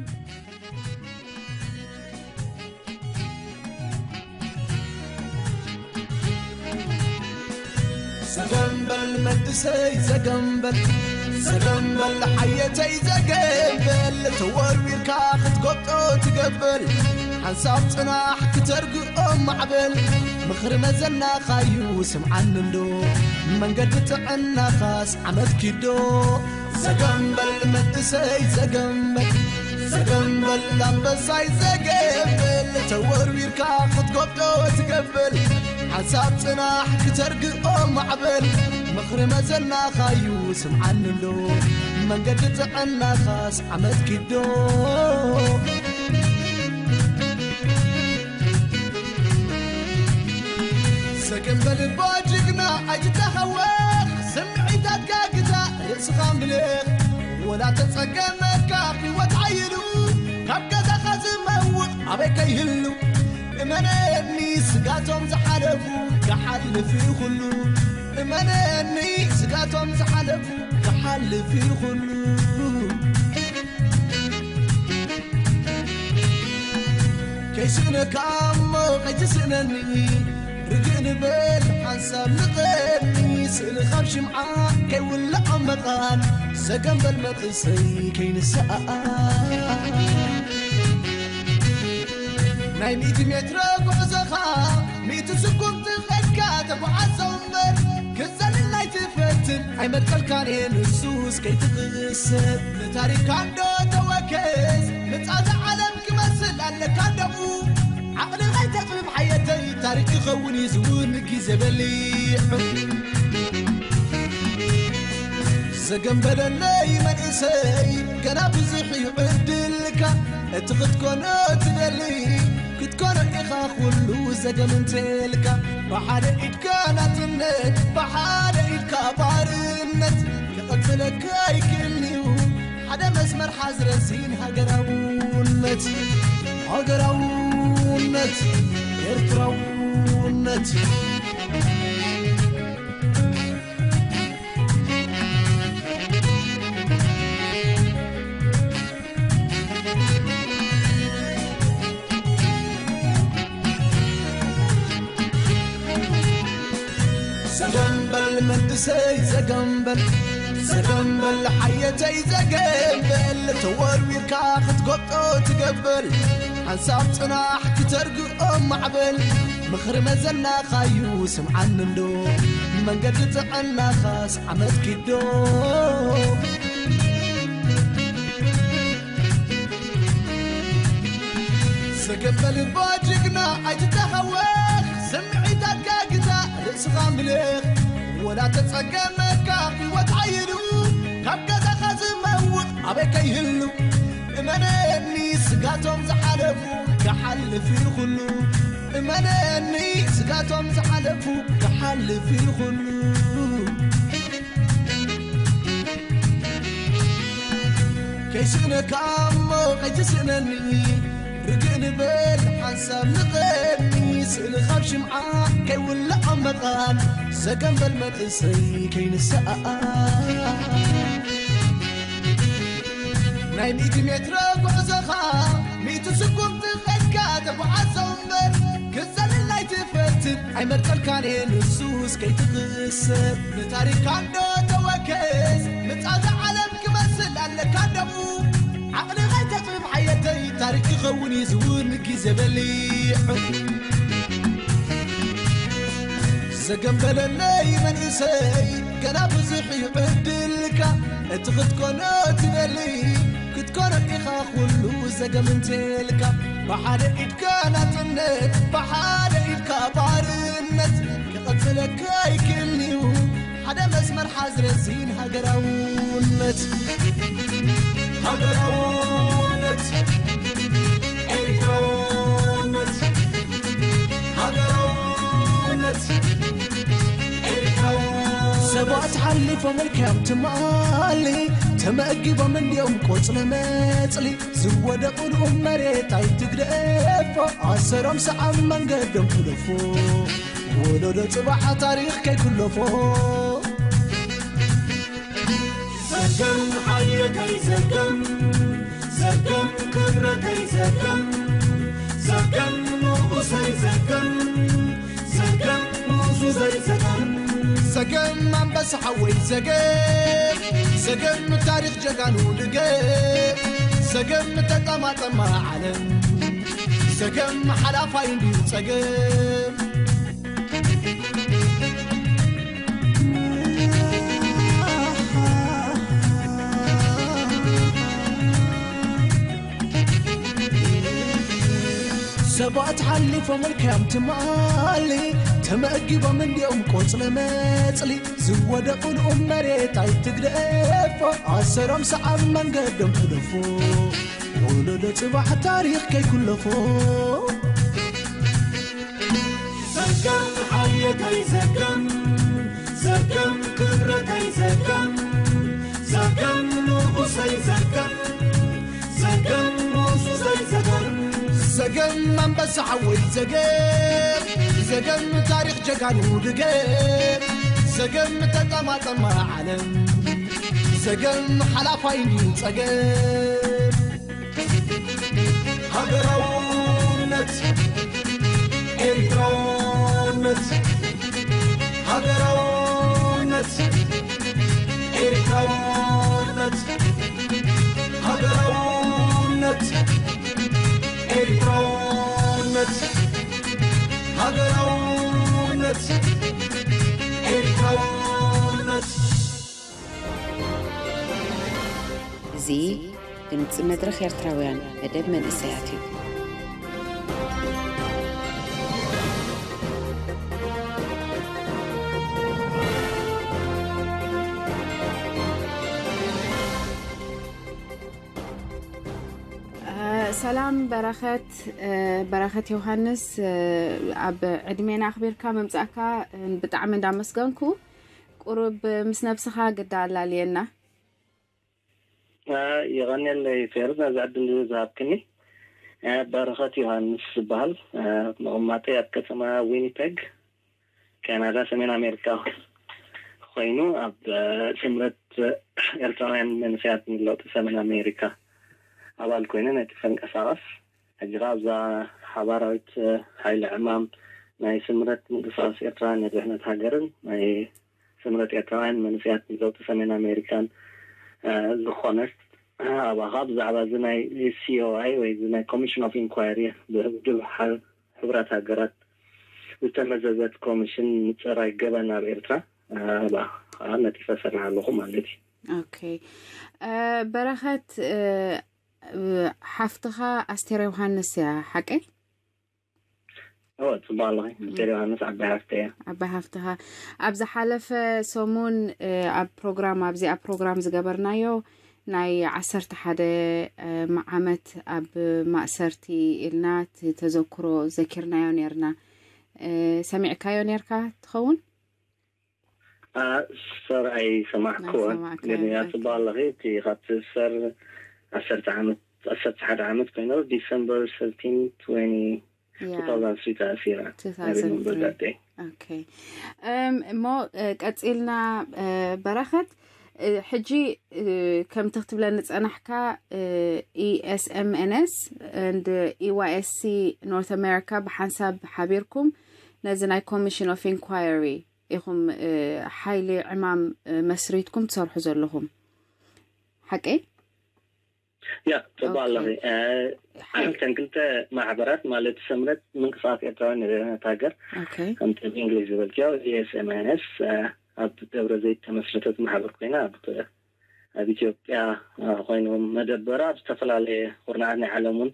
ዘገምበል መንእሰይ ዘገምበል፣ ዘገምበል ሓየተይ ዘገምበል፣ ተወርዊርካ ክትጎብጦ ትገብር። ሓንሳብ ጽናሕ ክተርግኦ ማዕበል፣ ምኽሪ መዘናኻዩ ስምዓኒ እንዶ፣ መንገዲ ጥዕናኻስ ዓመት ኪዶ። ዘገምበል መንእሰይ ዘገምበል፣ ዘገምበል ኣንበሳይ ዘገምበል፣ ተወርዊርካ ክትጎብጦ ትገብር። ሓንሳብ ጽናሕ ክተርግኦ ማዕበል፣ ምኽሪ መዘናኻዩ ስምዓኒ እንዶ፣ መንገዲ ጥዕናኻስ ዓመት ኪዶ። ዘገምበል እባ ጅግና ኣይትተሃወኽ፣ ስምዒታትካ ግዛእ ርእስኻ ምልኽ። ወላ ተጸገመካ ህይወት ሓይሉ፣ ካብ ገዛኻ ዝመውቕ ኣበይ ከይህሉ። እመነኒ ስጋቶም ዝሓለፉ ክሓልፍ እዩ ኩሉ። እመነኒ ስጋቶም ዝሓለፉ ክሓልፍ እዩ ኩሉ። ከይስእነካ እሞ ከይትስእነኒ፣ ርግእ ንበል ሓንሳብ ንቐኒ። ስእሊ ካብ ሽምዓ ከይውላዕ ኣብ መቓን፣ ዘገምበል መንእሰይ ከይንሰኣኣን። ናይ ሚእቲ ሜትሮ ጉዕዞኻ ሚእቲ ስጉምቲ ኸድካ ተጓዓዞ እምበር፣ ክትዘልል ኣይትፈትን ኣይመጠልካን እየ ንሱስ ከይትቕሰብ። ንታሪኽካ እንዶ ተወከስ፣ ምጻተ ዓለም ክመስል ኣለካ ደሙ። ዓቕሊ ኸይተጥብብ ሓየተይ፣ ታሪኽ ክኸውን እዩ ዝውን ግዜ በሊሑ። ዘገምበለለይ መንእሰይ፣ ገና ብዙሕ እዩ ዕድልካ። እቲ ክትኮኖ ትደሊ፣ ክትኮኖ ኢኻ ኩሉ ዘገም እንተልካ። ብሓደ ኢድካ ናጽነት፣ ብሓደ ኢድካ ባርነት፣ ክቐጽለካ ኣይክእልን'ዩ። ሓደ መስመር ሓዝ ረዚን ሃገራውነት፣ ሃገራውነት፣ ኤርትራውነት። ዘገምበል መንእሰይ ዘገምበል፣ ዘገምበል ሓየተይ ዘገምበል ተወርዊርካ ክትጎብጦ ትገብር ሓንሳብ ጽናሕ ክተርግኦ ማዕበል ምኽሪ መዘናኻዩ ስምዓኒ እንዶ መንገዲ ጥዕናኻስ ዓመት ኪዶ ዘገበል እባ ጅግና ኣይትተሃወኽ ስምዒታትካ ግዛእ ርእስኻ ምልኽ ወላ ተጸገመካ ህይወት ሓይሉ ካብ ገዛኻ ዝመውቕ ኣበይ ከይህሉ እመነኒ ስጋቶም ዝሓለፉ ክሓልፍ እዩ ኩሉ እመነኒ ስጋቶም ዝሓለፉ ክሓልፍ እዩ ኩሉ ከይስእነካ እሞ ከይትስእነኒ ርግእ ንበል ሓንሳብ ንቐኒ ስእሊ ካብ ሽምዓ ከይውላዕ ኣብ መቓን ሰገን በል መንእሰይ ከይንሰኣኣ ናይ ሚእቲ ሜትሮ ጉዕዞኻ ሚእቲ ስጉምቲ ኸድካ ተጓዓዞ እምበር ክዘልል ኣይትፈትን ኣይመርጠልካን እየ ንሱስ ከይትኽሰር ንታሪኽካ እንዶ ተወከስ ምጻተ ዓለም ክመስል ኣለካ ደሙ ዓቕሊ ኸይተጥብብ ሓየተይ ታሪኽ ክኸውን እዩ ዝውን ግዜ በሊዑ ዘገምበለለይ መንእሰይ ገና ብዙሕ እዩ ዕድልካ እቲ ክትኮኖ ትደሊ ክትኮኖ ኢኻ ኩሉ ዘገምንቴልካ ብሓደ ኢድካ ናጽነት ብሓደ ኢድካ ባርነት ክቐጽለካ ይክእል እዩ ሓደ መስመር ሓዝረዚን ሃገራውነት ሃገራውነት ኤሪትራውነት ሃገራውነት ኤሪትራውነት ሰባት ሓሊፎም ኢልካዮም ትማሊ ተመጊቦም እንዲዮም ቆጽሊ መጽሊ ዝወደቑሉ መሬት ኣይትግደፎ ኣሰሮም ሰዓብ መንገዶም ትለፎ ወለዶ ጽባሕ ታሪኽ ከይክለፎ ዘገም ሓየተይ ዘገም ዘገም ክብረተይ ዘገም ዘገም ንጉሰይ ዘገም ዘገም ንጉሰይ ዘገም ዘገም ኣንበሳ ሓወይ ዘገም ዘገም ታሪኽ ጀጋኑ ድገም ዘገም ተጠማጠማ ዓለም ዘገም ሓላፋይ እንድዩ ጸገም ሰባት ሓሊፎም ኢልካዮም ትማሊ ተመጊቦም እንዲኦም ቆጽለ መጽሊ ዝወደቑሉ መሬት ኣይትግደፎ ኣሰሮም ሰዓብ መንገዶም ትለፎ ወለዶ ጽባሕ ታሪኽ ከይኩለፎ ዘገም ሓየተይ ዘገም ዘገም ክብረተይ ዘገም ዘገም ንጉሰይ ዘገም ዘገም ንጉሰይ ዘገም ዘገም ኣንበሳ ሓወይ ዘገም ዘገም ታሪኽ ጀጋኑ ድገም ዘገም ተጠማጠማ ዓለም ዘገም ሓላፋይ እንድዩ ጸገም ሃገራውነት ኤሪትራውነት ሃገራውነት ኤሪትራውነት ሃገራውነት ኤሪትራውነት ሃገራውነት ኤሪትራውነት እዚ ድምፂ መድረኽ ኤርትራውያን መደብ መንእሰያት እዩ። ሰላም በረኸት በረኸት ዮሃንስ ኣብ ዕድሜና ኣኽቢርካ ምምጻእካ ብጣዕሚ እንዳመስገንኩ ቁሩብ ምስ ነብስኻ ግዳ ኣላልየና። የቐንየለይ ፌርዝ ነዚ ዕድል እዚ ዝሃብክኒ። በረኸት ዮሃንስ ዝበሃል። መቐማጠይ ኣብ ከተማ ዊኒፔግ ካናዳ ሰሜን ኣሜሪካ ኮይኑ ኣብ ስምረት ኤርትራውያን መንእሰያት ንለውጢ ሰሜን ኣሜሪካ ኣባል ኮይነ ነቲ ፈንቀሳቐስ ሕጂ ከኣ ኣብዛ ሓባራዊት ሓይሊ ዕማም ናይ ስምረት ምንቅስቃስ ኤርትራውያን ንድሕነት ሃገርን ናይ ስምረት ኤርትራውያን መንእሰያት ንለውጢ ሰሜን ኣሜሪካን ዝኾነት ኣባኻ ብዛዕባ እዚ ናይ C O I ወይ እዚ ናይ Commission of Inquiry ብውድብ ሕቡራት ሃገራት ዝተመዘዘት ኮሚሽን ምፅራይ ገበን ኣብ ኤርትራ ኣባኻ ነጢፈ ሰርሕ ኣለኹ ማለት እዩ። ኦኬ። በረኸት፣ ሓፍትኻ ኣስቴር ዮሃንስ እያ፣ ሓቀይ? እወ፣ ጽቡቕ ኣለኺ። ኣስቴር ዮሃንስ ዓባይ ሓፍተይ እያ። ዓባይ ሓፍትኻ። ኣብ ዝሓለፈ ሰሙን ኣብ ፕሮግራም፣ ኣብዚኣ ፕሮግራም ዝገበርናዮ ናይ ዓሰርተ ሓደ ዓመት ኣብ ማእሰርቲ ኢልና እቲ ተዘክሮ ዘኪርናዮ ነርና። ሰሚዕካዮ ነርካ ትኸውን? ሰር ኣይሰማዕክዎን፣ ግን ጽቡቕ ኣለኺ። እቲ ካብቲ ሰር ዓሰርተ ዓመት፣ ዓሰርተ ሓደ ዓመት ኮይኑ፣ ዲሰምበር thirteen twenty two thousand three ተኣሲራ። I remember that day። ኦኬ። እሞ ቀጺልና በረኸት፣ ሕጂ ከምቲ ክትብለኒ ጸናሕካ፣ E S M N S and E Y S C North America ብሓንሳብ ሓቢርኩም ነዚ ናይ Commission of Inquiry ኢኹም ሓይሊ ዕማም መስሪትኩም ትሰርሑ ዘለኹም፣ ሓቀይ? ያ፣ ጽቡቕ ኣለኺ። እተን ክልተ ማሕበራት ማለት ሰምረት ምንቅስቃስ ኤርትራውያን ንድሕነት ሃገር፣ ከምቲ ብእንግሊዝ ዝበልክዮ E S M N S፣ ኣብ ደብረ ዘይት ተመስረተት ማሕበር ኮይና ኣብ ኢትዮጵያ ኮይኖም መደበራ ኣብ ዝተፈላለየ ኩርናዓት ናይ ዓለም እውን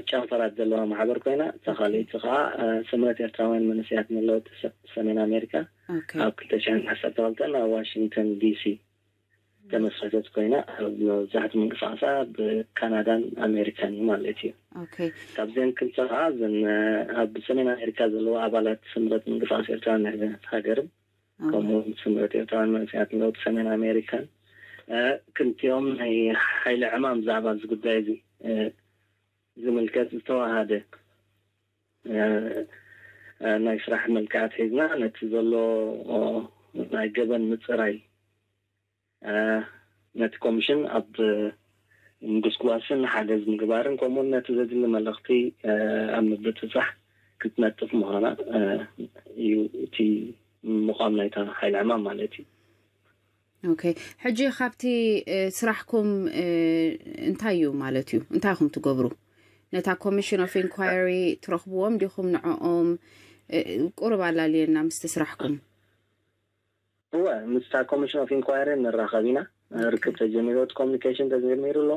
ጨንፈራት ዘለዋ ማሕበር ኮይና፣ እታ ካልኣይቲ ከዓ ስምረት ኤርትራውያን መንእሰያት ንለውጢ ሰሜን ኣሜሪካ ኣብ ክልተ ሽሕን ዓሰርተ ክልተን ኣብ ዋሽንግተን D C ተመስረተት ኮይና፣ ኣብ መብዛሕትኡ ምንቅስቃሳ ኣብ ካናዳን ኣሜሪካን እዩ ማለት እዩ። ካብዚአን ክልተ ከዓ እዘን ኣብ ሰሜን ኣሜሪካ ዘለዋ ኣባላት ስምረት ምንቅስቃስ ኤርትራውያን ንድሕነት ሃገርን ከምኡ እውን ስምረት ኤርትራውያን መንእሰያት ንለውጢ ሰሜን ኣሜሪካን ክልቲኦም ናይ ሓይሊ ዕማም ብዛዕባ እዚ ጉዳይ እዚ ዝምልከት ዝተዋሃደ ናይ ስራሕ መልክዓት ሒዝና ነቲ ዘሎ ናይ ገበን ምፅራይ ነቲ ኮሚሽን ኣብ ምጉስጓስን ሓገዝ ምግባርን ከምኡውን ነቲ ዘድሊ መልእኽቲ ኣብ ምብፅፃሕ ክትነጥፍ ምዃና እዩ እቲ ምቋም ናይታ ሓይሊ ዕማም ማለት እዩ። ኦኬ፣ ሕጂ ካብቲ ስራሕኩም እንታይ እዩ ማለት እዩ? እንታይ ኢኹም ትገብሩ? ነታ Commission of Inquiry ትረኽብዎም ዲኹም ንዕኦም? ቁርብ ኣላልየና ምስቲ ስራሕኩም። እወ፣ ምስታ Commission of Inquiry ንራኸብ ኢና። ርክብ ተጀሚሩ፣ እቲ ኮሚኒኬሽን ተጀሚሩ ኣሎ።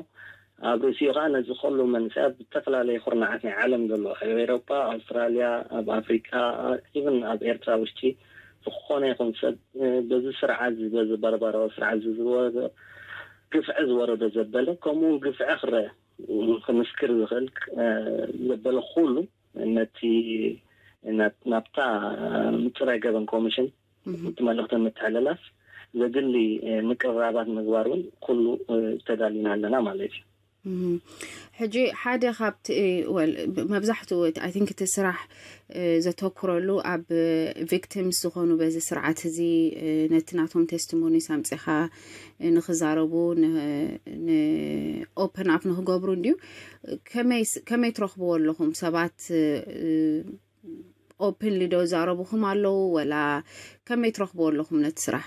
ኣብ ርእሲኡ ከዓ ነዚ ኩሉ መንእሰያት ብዝተፈላለየ ኩርናዓት ናይ ዓለም ዘሎ ኣብ ኤውሮጳ፣ ኣውስትራልያ፣ ኣብ ኣፍሪቃ፣ ኢቭን ኣብ ኤርትራ ውሽጢ ዝኾነ ይኹን ሰብ በዚ ስርዓት በዚ በርባራዊ ስርዓት ዝወረዶ ግፍዒ ዝወረዶ ዘበለ ከምኡ እውን ግፍዒ ክረ ክምስክር ዝኽእል ዘበለ ኩሉ ነቲ ናብታ ምፅራይ ገበን ኮሚሽን እቲ መልእኽቲ ምትሕልላፍ ዘድሊ ምቅርራባት ምግባር እውን ኩሉ ተዳሊና ኣለና ማለት እዩ። ሕጂ ሓደ ካብቲ መብዛሕትኡ I think እቲ ስራሕ ዘተኩረሉ ኣብ victims ዝኾኑ በዚ ስርዓት እዚ ነቲ ናቶም testimonies ኣምፂኻ ንክዛረቡ ን open up ንክገብሩ እንድዩ። ከመይ ትረኽብዎ ኣለኹም ሰባት openly ዶ ዛረቡኹም ኣለዉ ወላ ከመይ ትረኽብዎ ኣለኹም ነቲ ስራሕ?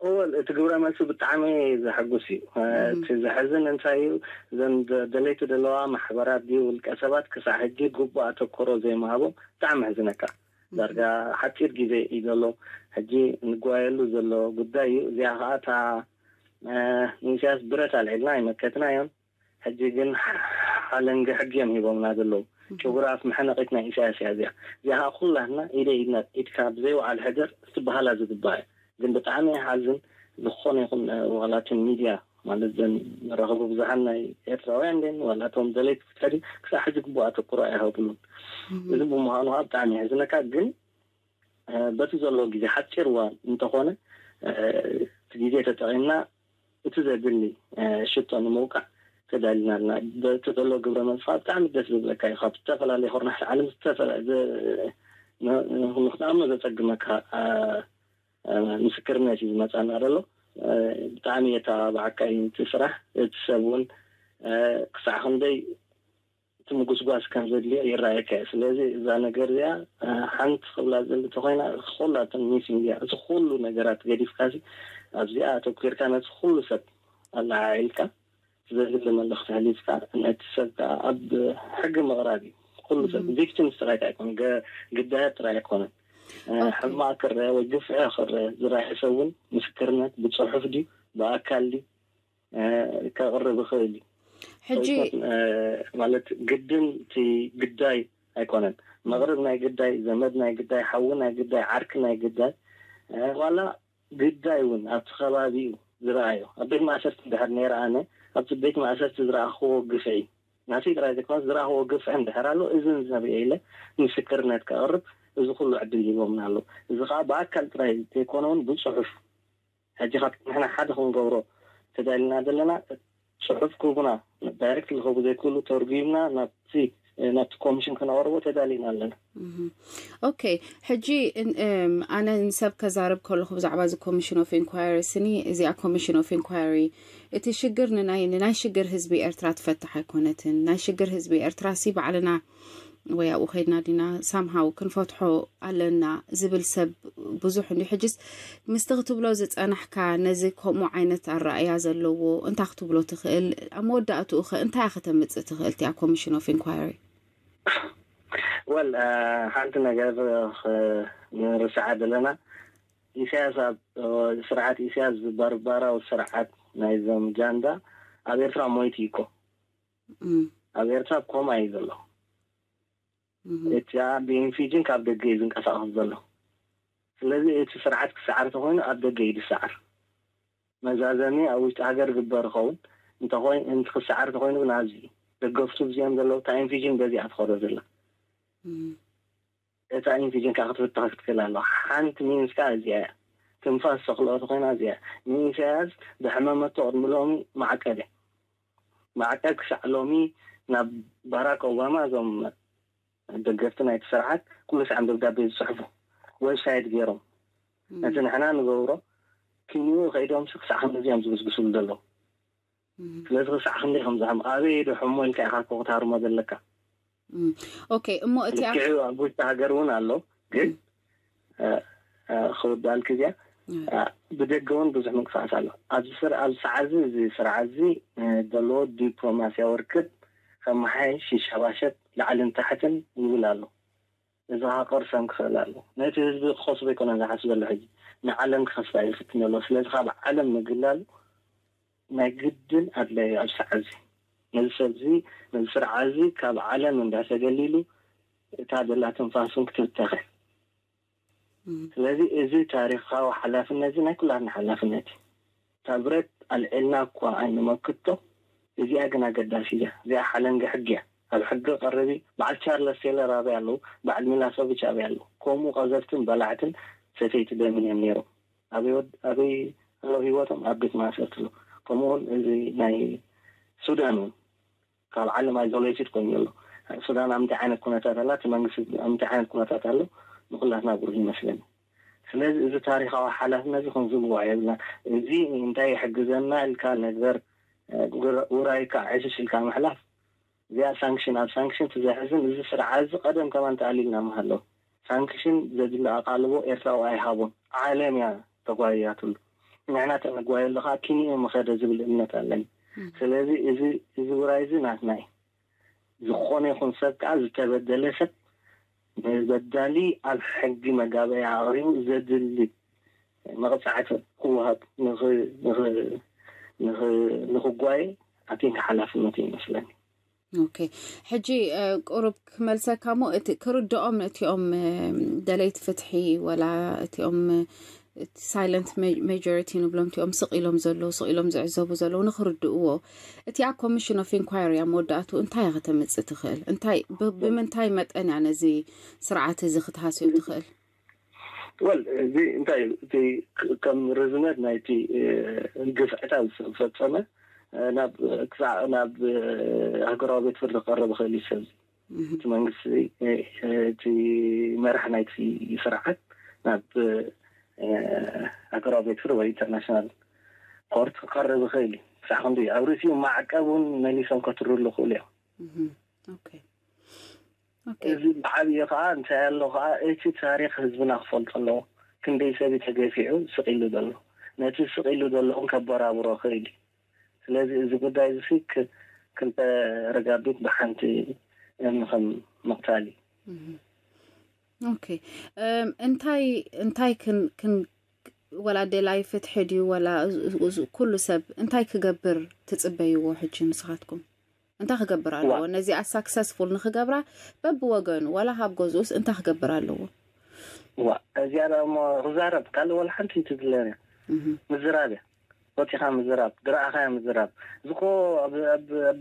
እወ፣ እቲ ግብረ መልሲ ብጣዕሚ ዘሐጉስ እዩ። እቲ ዘሐዝን እንታይ እዩ? እዘን ደለይቲ ዘለዋ ማሕበራት ድዩ ውልቀ ሰባት ክሳዕ ሕጂ ግቡእ ኣተኮሮ ዘይምሃቦም ብጣዕሚ ሕዝነካ። ዳርጋ ሓፂር ግዜ እዩ ዘሎ። ሕጂ ንጓየሉ ዘሎ ጉዳይ እዩ። እዚኣ ከዓ እታ ንኢሳያስ ብረት ኣልዒልና ኣይመከትናዮን። ሕጂ ግን ሓለንጊ ሕጊ እዮም ሂቦምና ዘለዉ። ጭጉራፍ መሕነቂት ናይ ኢሳያስ እያ እዚኣ። እዚኣ ከዓ ኩላትና ኢደ ኢድና ኢድካ ብዘይወዓል ሕደር ክትበሃላ ዝግባእ እዩ። ግን ብጣዕሚ ይሓዝን። ዝኾነ ይኹን ዋላትን ሚድያ ማለት ዘን መራኸቢ ብዙሓን ናይ ኤርትራውያን ን ዋላቶም ደለይቲ ፍትሒ ክሳብ ሕዚ ግቡእ ኣተኩሮ ኣይሃብሉን። እዚ ብምዃኑ ከዓ ብጣዕሚ ይሕዝነካ። ግን በቲ ዘሎ ግዜ ሓፂር እዋን እንተኾነ እቲ ግዜ ተጠቒምና እቲ ዘድሊ ሽቶ ንምውቃዕ ተዳሊና ኣለና። በቲ ዘሎ ግብረ መልሲ ከዓ ብጣዕሚ ደስ ዝብለካ እዩ። ካብ ዝተፈላለየ ኩርናሕቲ ዓለም ንክትኣምኖ ዘፀግመካ ምስክርነት እዩ ዝመፃና ዘሎ። ብጣዕሚ የተባብዓካ እዩ እቲ ስራሕ። እቲ ሰብ እውን ክሳዕ ክንደይ እቲ ምጉስጓስ ከም ዘድልዮ ይረኣየካ እዩ። ስለዚ እዛ ነገር እዚኣ ሓንቲ ክብላ ዘለ ተኮይና፣ ኩላተን ሚስ ሚድያ፣ እቲ ኩሉ ነገራት ገዲፍካሲ ኣብዚኣ ኣተኩርካ፣ ነቲ ኩሉ ሰብ ኣለዓዒልካ ዘድሊ መልእኽቲ ኣሕሊፍካ፣ ነቲ ሰብ ከዓ ኣብ ሕጊ ምቕራብ እዩ። ኩሉ ሰብ ቪክቲምስ ጥራይ ኣይኮነ፣ ግዳያት ጥራይ ኣይኮነን። ሕማቅ ክረአ ወይ ግፍዒ ክረአ ዝረኣየ ሰብ እውን ምስክርነት ብፅሑፍ ድዩ ብኣካል ድዩ ከቕርብ ይኽእል እዩ። ሕጂ ማለት ግድን እቲ ግዳይ ኣይኮነን መቕርብ ናይ ግዳይ፣ ዘመድ ናይ ግዳይ፣ ሓዊ ናይ ግዳይ፣ ዓርኪ ናይ ግዳይ፣ ዋላ ግዳይ እውን ኣብቲ ከባቢኡ ዝረኣዮ ኣብ ቤት ማእሰርቲ እንድሕር ነይረ፣ ኣነ ኣብቲ ቤት ማእሰርቲ ዝረኣኽዎ ግፍዒ ናተይ ጥራይ ዘይኮነስ ዝረኣኽዎ ግፍዒ እንድሕር ኣሎ፣ እዚ ንዘብአ ኢለ ምስክርነት ከቕርብ እዚ ኩሉ ዕድል ሂቦምና ኣለዉ። እዚ ከዓ ብኣካል ጥራይ ዘይኮነ እውን ብፅሑፍ ሕጂ ካብ ንሕና ሓደ ክንገብሮ ተዳሊና ዘለና፣ ፅሑፍ ክህቡና ዳይሬክት ልኸቡ ዘይክእሉ ተርጉምና ናብቲ ናብቲ ኮሚሽን ክነቕርቦ ተዳሊና ኣለና። ኦኬ። ሕጂ ኣነ ንሰብ ከዛርብ ከለኹ ብዛዕባ እዚ ኮሚሽን ኦፍ ኢንኳሪ ስኒ፣ እዚኣ ኮሚሽን ኦፍ ኢንኳሪ እቲ ሽግር ንናይ ንናይ ሽግር ህዝቢ ኤርትራ ትፈትሕ ኣይኮነትን። ናይ ሽግር ህዝቢ ኤርትራ ሲ ባዕልና ወይ ኣብኡ ከይድና ዲና ሳምሃው ክንፈትሖ ኣለና ዝብል ሰብ ብዙሕ እንዲ። ሕጅስ ምስቲ ክትብሎ ዝጸናሕካ ነዚ ከምኡ ዓይነት ኣረኣያ ዘለዎ እንታይ ክትብሎ ትኽእል? ኣብ መወዳእትኡ ኸ እንታይ ከተምጽእ ትኽእል እቲኣ ኮሚሽን ኦፍ ኢንኳሪ? ወል ሓንቲ ነገር ንርስዓ ዘለና ኢሳያስ ኣብ ስርዓት ኢሳያስ ባርባራዊ ስርዓት ናይዞም ጃንዳ ኣብ ኤርትራ ሞይቱ ይኮ ኣብ ኤርትራ ኮማ እዩ ዘሎ። እቲኣ ብኢንፊጅን ካብ ደገ እዩ ዝንቀሳቐስ ዘሎ። ስለዚ እቲ ስርዓት ክሰዓር ተኮይኑ ኣብ ደገ እዩ ዝሰዓር። መዛዘሚ ኣብ ውሽጢ ሃገር ግበር ይኸውን እንተኮይ- እንት ክሰዓር ተኮይኑ ግን ኣብዚ ደገፍቱ ብዚኦም ዘለዉ እታ ኢንፊጅን በዚኣ ትኸዶ ዘላ እታ ኢንፊጅን ከዓ ክትፍታሕ ክትክእል ኣለዋ። ሓንቲ ሚንስ ከዓ እዚኣ እያ። ትንፋስ ተክልኦ ተኮይና እዚኣ ንኢሳያስ ብሕመመቶ ቅድሚ ሎሚ ማዕቀብ እያ። ማዕቀብ ክሳዕ ሎሚ ናብ ባራክ ኦባማ እዞም ደገፍቲ ናይቲ ስርዓት ኩሉ ሰዓም ደብዳቤ ዝፅሕፉ ዌብሳይት ገይሮም ነቲ ንሕና ንገብሮ ኪንኡ ከይዶም ክሳዕ ክንድዚ እዮም ዝግስግስሉ ዘለዉ። ስለዚ ክሳዕ ክንደይ ከም ዝሕም ኣበይ ዶ ሕሞ ኢልካ ኢኻ እኮ ክትሃርሞ ዘለካ። ኦኬ እሞ እቲ ልክዕ ኣብ ውሽጢ ሃገር እውን ኣሎ ግን ክውዳልክ እዚኣ ብደገ እውን ብዙሕ ምንቅስቃስ ኣሎ። ኣብዚ ስር- ኣብዚ ሰዓት እዚ እዚ ስርዓት እዚ ዘለዎ ዲፕሎማስያዊ ርክብ ከመሓየሽ ይሸባሸብ ላዕልን ታሕትን ይብል ኣሎ። እዚ ከዓ ቅርሰም ክኽእል ኣሎ። ነቲ ህዝቢ ክኸስቦ ኣይኮነን ዝሓስብ ዘሎ ሕጂ ንዓለም ክኸስባ ይፍትን ዘሎ። ስለዚ ካብ ዓለም ምግላል ናይ ግድን ኣድላይ እዩ። ኣብ ሰዓት እዚ ነዚ ሰብ እዚ ነዚ ስርዓት እዚ ካብ ዓለም እንድሕር ተገሊሉ እታ ዘላ ትንፋስ እውን ክትብተኽ እያ። ስለዚ እዚ ታሪኻዊ ሓላፍነት እዚ ናይ ኩላትና ሓላፍነት እዩ። እታ ብረት ኣልዒልና እኳ ኣይንመክቶ፣ እዚኣ ግን ኣገዳሲ እያ። እዚኣ ሓለንጊ ሕጊ እያ። ኣብ ሕጊ ቀርቢ በዓል ቻርለስ ቴለር ኣበይ ኣለዉ? በዓል ሚላሶቪች ኣበይ ኣለዉ? ከምኡ ቀዘፍትን በላዕትን ሰተይቲ ደምን እዮም ነይሮም። ኣበይ ኣለዉ ህይወቶም? ኣብ ቤት ማእሰርቲ ኣለዉ። ከምኡውን እዚ ናይ ሱዳን እውን ካብ ዓለም ኣይዞሌትድ ኮይኑ ኣሎ። ሱዳን ኣብ ምንታይ ዓይነት ኩነታት ኣላ፣ እቲ መንግስቲ ኣብ ምንታይ ዓይነት ኩነታት ኣሎ፣ ንኩላትና ብሩህ ይመስለኒ። ስለዚ እዚ ታሪኻዊ ሓላፍነት እዚ ክንዝንግዖ የብልና። እዚ እንታይ ይሕግዘና ኢልካ ነገር ውራይካ ዕሽሽ ኢልካ ምሕላፍ እዚኣ ሳንክሽን ኣብ ሳንክሽን ትዘሕዝን እዚ ስርዓት እዚ ቀደም ከማን ተኣሊልና ምሃለዉ ሳንክሽን ዘድሊ ኣቓልቦ ኤርትራዊ ኣይሃቦን። ዓለም እያ ተጓይያትሉ። ንሕና ተነጓየሉ ከዓ ኪንኡ ምኸደ ዝብል እምነት ኣለኒ። ስለዚ እዚ እዚ ውራይ እዚ ናትና እዩ። ዝኾነ ይኹን ሰብ ከዓ ዝተበደለ ሰብ ንበዳሊ ኣብ ሕጊ መጋበያ ኣቕሪቡ ዘድሊ መቕፃዕቲ ክወሃብ ንክጓየ ኣቲንካ ሓላፍነት እዩ ይመስለኒ። ኦኬ ሕጂ ቁሩብ ክመልሰካ ሞ እቲ ክርድኦም እቲኦም ደለይቲ ፍትሒ ወላ እቲኦም ሳይለንት ማጆሪቲ ንብሎም እቲኦም ስቕ ኢሎም ዘለዉ ስቕ ኢሎም ዝዕዘቡ ዘለዉ ንክርድእዎ እቲኣ ኮሚሽን ኦፍ ኢንኳይሪ ኣብ መወዳእቱ እንታይ እያ ከተምፅእ ትኽእል? እንታይ ብምንታይ መጠን እያ ነዚ ስርዓት እዚ ክትሃስዮ ትኽእል? ወል እዚ እንታይ እቲ ከም ርዝመት ናይቲ ግፍዕታት ዝፈፀመ ናብ ክሳዕ ናብ ሃገራዊ ቤት ፍርዲ ክቀረብ ይኽእል እዩ። ሰብ እቲ መንግስቲ እቲ መራሕ ናይቲ ስርዓት ናብ ሃገራዊ ቤት ፍርዲ ወይ ኢንተርናሽናል ኮርት ክቀርብ ይኽእል እዩ። ክሳዕ ክንዲ ኣብ ርእሲኡ ማዕቀብ እውን መሊሶም ከትርሉ ይኽእሉ እዮም። ኦኬ ኦኬ እዚ ብዓብዩ ከዓ እንታይ ኣሎ ከዓ እቲ ታሪክ ህዝብና ክፈልጦ ኣለዎ። ክንደይ ሰብ ተገፊዑ ስቕ ኢሉ ዘሎ፣ ነቲ ስቕ ኢሉ ዘሎ እውን ከበራብሮ ክእል እዩ። ስለዚ እዚ ጉዳይ እዚ ክ- ክልተ ረጋቢት ብሓንቲ እምኒ ከም ምቕታል እዩ። ኦኬ እም፣ እንታይ እንታይ ክን ክን ወላ ደላይ ፍትሒ ድዩ ወላ እዚ- እዚ- ኩሉ ሰብ እንታይ ክገብር ትጽበይዎ ሕጂ ንስኻትኩም? እንታይ ክገብር ኣለዎ? ነዚኣ ሳክሰስፉል ንክገብራ በብወገኑ ወላ ካብ ገዝኡስ እንታይ ክገብር ኣለዎ? ዋ እዚኣ ደሞ ክዛረብ ካልእ ወላ ሓንቲ ትድለኒ ምዝራብ እያ። ወፂኻ ምዝራብ ድረኣኻያ ምዝራብ ዝኮ ኣብ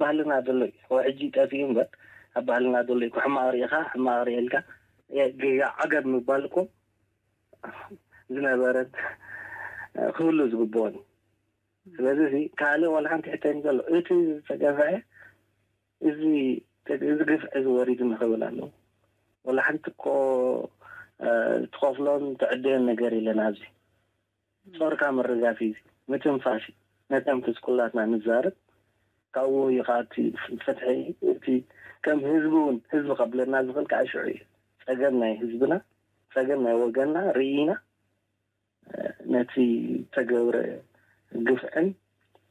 ባህልና ዘሎ እዩ። ሕጂ ጠፊኡ እምበር ኣብ ባህልና ዘሎ እዩ። ሕማቕ ርኢኻ ሕማቕ ርኢልካ ዓገብ ምባል እኮ ዝነበረን ክህሉ ዝግብኦን እዩ። ስለዚ እዚ ካልእ ዋላ ሓንቲ ሕተኒ ዘሎ እቲ ዝተገፍዐ እዚ እዚ ግፍዒ እዚ ወሪዱ ንኽብል ኣለዎ። ዋላ ሓንቲ እኮ ትኸፍሎን ትዕደዮን ነገር የለን ኣብዚ። ጾርካ ምርጋፍ እዩ፣ ምትንፋስ እዩ። ነተንፍስ ኩላትና ንዛረብ። ካብኡ እዩ ከዓ እቲ ፍትሒ እቲ ከም ህዝቢ እውን ህዝቢ ከብለና ዝኽእል ከዓ ሽዑ እዩ። ፀገም ናይ ህዝብና ፀገም ናይ ወገንና ርኢና ነቲ ተገብረ ግፍዕን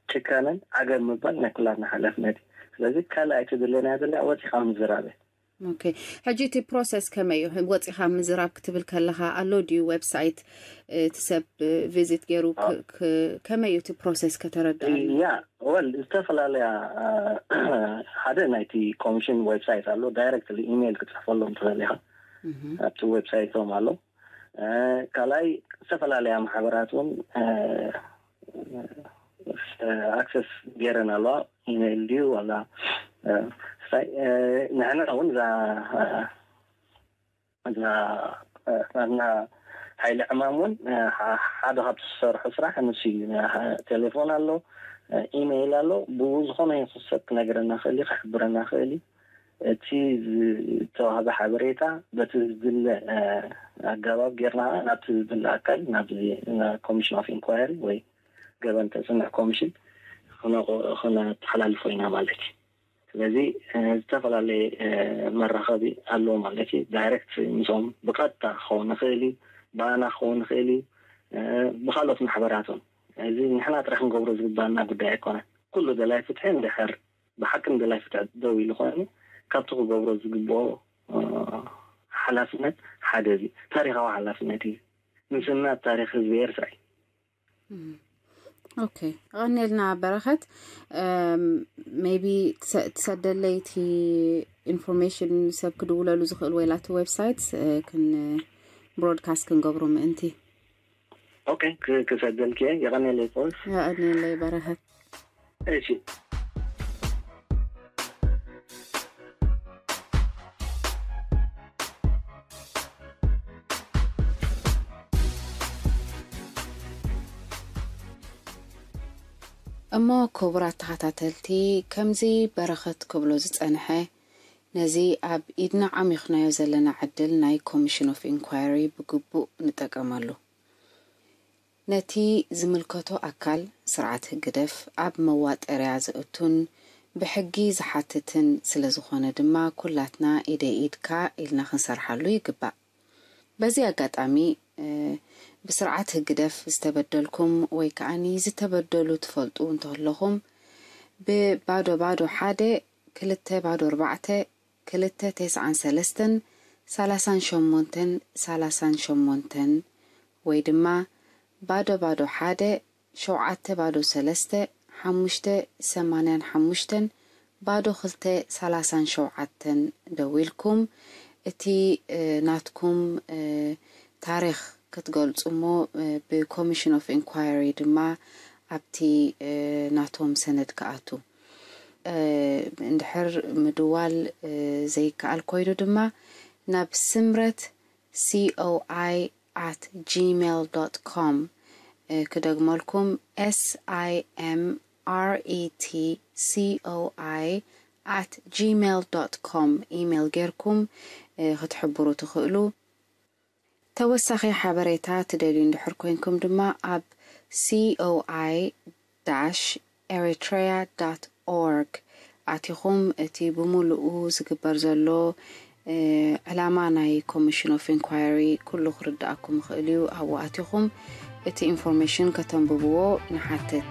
ጭካነን ዓገብ ምባል ናይ ኩላትና ሓላፍነት እዩ። ስለዚ ካልኣይ ትድለና ዘላ ወፂኻ ምዝራብ እያ። ኦኬ ሕጂ እቲ ፕሮሰስ ከመይ እዩ? ወፂኻ ምዝራብ ክትብል ከለኻ ኣሎ ድዩ ዌብሳይት እቲ ሰብ ቪዚት ገይሩ ከመይ እዩ እቲ ፕሮሰስ ከተረድኣና? ያ ወል ዝተፈላለያ ሓደ ናይቲ ኮሚሽን ዌብሳይት ኣሎ። ዳይረክትሊ ኢሜይል ክትፅሕፈሎም ትኽእል ኢኻ። ኣብቲ ዌብሳይቶም ኣሎ። ካልኣይ ዝተፈላለያ ማሕበራት እውን ኣክሰስ ገይረን ኣለዋ። ኢሜይል ድዩ ዋላ ስታይ ንሕና እውን እዛ እዛ ናትና ሓይሊ ዕማም እውን ሓደ ካብቲ ዝሰርሑ ስራሕ ንሱ እዩ። ቴሌፎን ኣሎ፣ ኢሜይል ኣሎ። ብኡ ዝኾነ ይኹን ሰብ ክነግረና ክእል እዩ፣ ክሕብረና ክእል እዩ። እቲ ዝተዋህበ ሓበሬታ በቲ ዝድለ ኣገባብ ጌርና ናብቲ ዝድለ ኣካል ናብ ኮሚሽን ኦፍ ኢንኳየሪ ወይ ገበን ተፅንዕ ኮሚሽን ክነተሓላልፎ ኢና ማለት እዩ። ስለዚ ዝተፈላለየ መራኸቢ ኣለዎ ማለት እዩ። ዳይሬክት ምስኦም ብቀጥታ ክኸውን ይኽእል እዩ፣ ብኣና ክኸውን ይኽእል እዩ፣ ብካልኦት ማሕበራት እውን። እዚ ንሕና ጥራሕ ክንገብሮ ዝግባና ጉዳይ ኣይኮነን። ኩሉ ደላይ ፍትሒ እንድሕር ብሓቂ ንደላይ ፍትሒ ደው ኢሉ ኮይኑ ካብቲ ክገብሮ ዝግብኦ ሓላፍነት ሓደ እዚ ታሪካዊ ሓላፍነት እዩ። ንስና ታሪክ ህዝቢ ኤርትራ እዩ። ኦኬ ኣቐኒልና በረኸት ሜቢ ትሰደለይ እቲ ኢንፎርሜሽን ሰብ ክድውለሉ ዝኽእል ወይ ላቲ ዌብሳይት ክን ብሮድካስት ክንገብሮ ምእንቲ ኦኬ ክሰደልክ እየ። የቐኒለይ ፖል። የቐኒለይ በረኸት። እሺ እሞ ክቡራት ተኸታተልቲ፣ ከምዚ በረኸት ክብሎ ዝጸንሐ፣ ነዚ ኣብ ኢድና ዓሚኽናዮ ዘለና ዕድል ናይ ኮሚሽን ኦፍ ኢንኳይሪ ብግቡእ ንጠቀመሉ። ነቲ ዝምልከቶ ኣካል፣ ስርዓት ህግደፍ፣ ኣብ መዋጠርያ ዘእቱን ብሕጊ ዝሓትትን ስለ ዝኾነ ድማ፣ ኩላትና ኢደይ ኢድካ ኢልና ክንሰርሓሉ ይግባእ። በዚ ኣጋጣሚ ብስርዓት ህግደፍ ዝተበደልኩም ወይ ከዓኒ ዝተበደሉ ትፈልጡ እንተለኹም ብባዶ ባዶ ሓደ ክልተ ባዶ ኣርባዕተ ክልተ ተስዓን ሰለስተን ሰላሳን ሸሞንተን ሰላሳን ሸሞንተን ወይ ድማ ባዶ ባዶ ሓደ ሸውዓተ ባዶ ሰለስተ ሓሙሽተ ሰማንያን ሓሙሽተን ባዶ ክልተ ሰላሳን ሸውዓተን ደዊልኩም እቲ ናትኩም ታሪኽ ክትገልጹ እሞ ብኮሚሽን ኦፍ ኢንኳይሪ ድማ ኣብቲ ናቶም ሰነድ ክኣቱ እንድሕር ምድዋል ዘይከኣል ኮይኑ ድማ ናብ ስምረት ሲኦኣይ at gmail dot com ክደግመልኩም simretcoi at gmail dot com ኢሜይል ጌርኩም ክትሕብሩ ትኽእሉ። ተወሳኺ ሓበሬታ ትደልዩ እንድሕር ኮይንኩም ድማ ኣብ C O I dash eritrea dot org ኣቲኹም እቲ ብምሉኡ ዝግበር ዘሎ ዕላማ ናይ ኮሚሽን ኦፍ ኢንኳይሪ ኩሉ ክርድኣኩም ይኽእል እዩ። ኣብኡ ኣቲኹም እቲ ኢንፎርሜሽን ከተንብብዎ ንሓትት።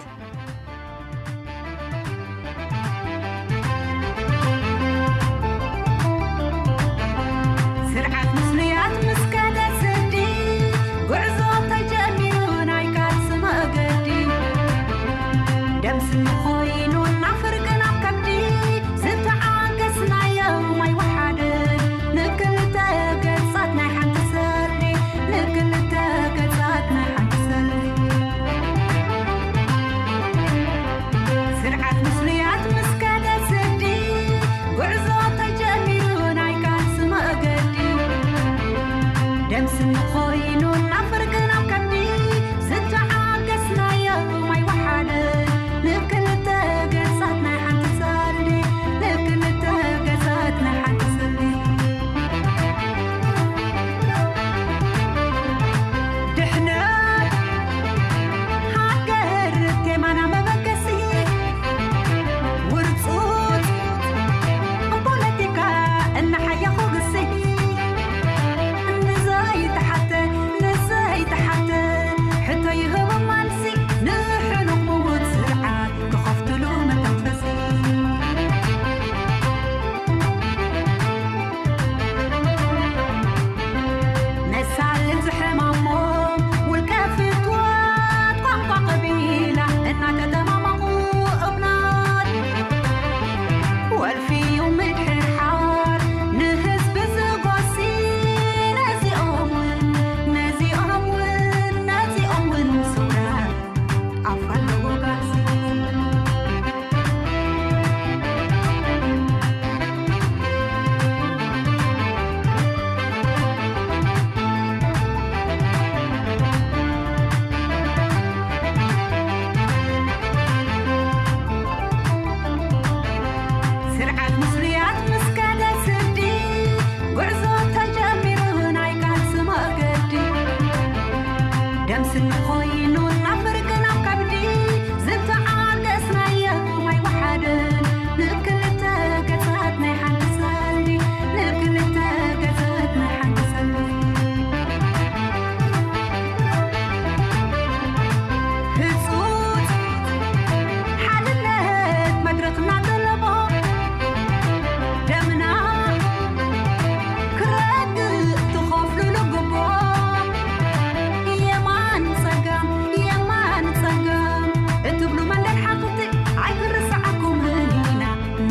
ስርዓት ምስሉያት ምስ ከደ ስዲ፣ ጉዕዞ ተጀሚሩ ናይ ቃልሲ መእገዲ። ደም ስኒ ኮይኑ ናብ ፍርቂ ናብ ከብዲ፣ ዝተዓገስናዮ ማይ ወሓደ። ንክልተ ገጻት ናይ ሓንቲ ሰልዲ፣ ንክልተ ገጻት ናይ ሓንቲ ሰልዲ። ስርዓት ምስሉያት ምስ ከደ ስዲ፣ ጉዕዞ ተጀሚሩ ናይ ቃልሲ መእገዲ። ደም ስኒ ኮይኑ ናብ ፍርቂ ናብ ከብዲ፣ ዝተዓገስናዮ ማይ ወሓደ። ንክልተ ገጻት ናይ ሓንቲ ሰልዲ፣ ንክልተ ገጻት ናይ ሓንቲ ሰልዲ። ድሕነት ሃገር ቴማና መበገሲ፣ ውርጹጽ ፖለቲካ እናሓየኹ ግሲ። ንዘይተሓተ፣ ንዘይተሓተ ሕቶ ይህቦም መልሲ፣ ንሕሉቕ ምዉት ስርዓት ክኸፍትሉ መተንፈሲ። መሳሊ ዝሕማሞም ውልቀ ፍትወት ቋንቋ ቀቢላ እናተተማመቑ እምነት ወልፊ እዩ ምድሕርሓር ንህዝቢ ዝጎሲ። ነዚኦም እውን፣ ነዚኦም እውን፣ ነዚኦም እውን ስውራት ኣፍ ኣለዎ ጋሲ። ስርዓት ምስሉያት ምስ ከደ ስዲ፣ ጉዕዞ ተጀሚሩ ናይ ቃልሲ መእገዲ። ደም ስኒ ኮይኑ ናብ ፍርቂ ናብ ከብዲ፣ ዝተዓገስናዮ ማይ ወሓደ። ንክልተ ገጻት ናይ ሓንቲ ሰልዲ፣ ንክልተ ገጻት ናይ ሓንቲ ሰልዲ። ህጹጽ ሓድነት መድረኽና ጠለቦ፣ ደምና ክረግእ ትኸፍሉሉ ግቦ። የማን ጸጋም፣ የማን ጸጋም እትብሉ መንደር ሓቕቲ ኣይክንርስዓኩምን ኢና፣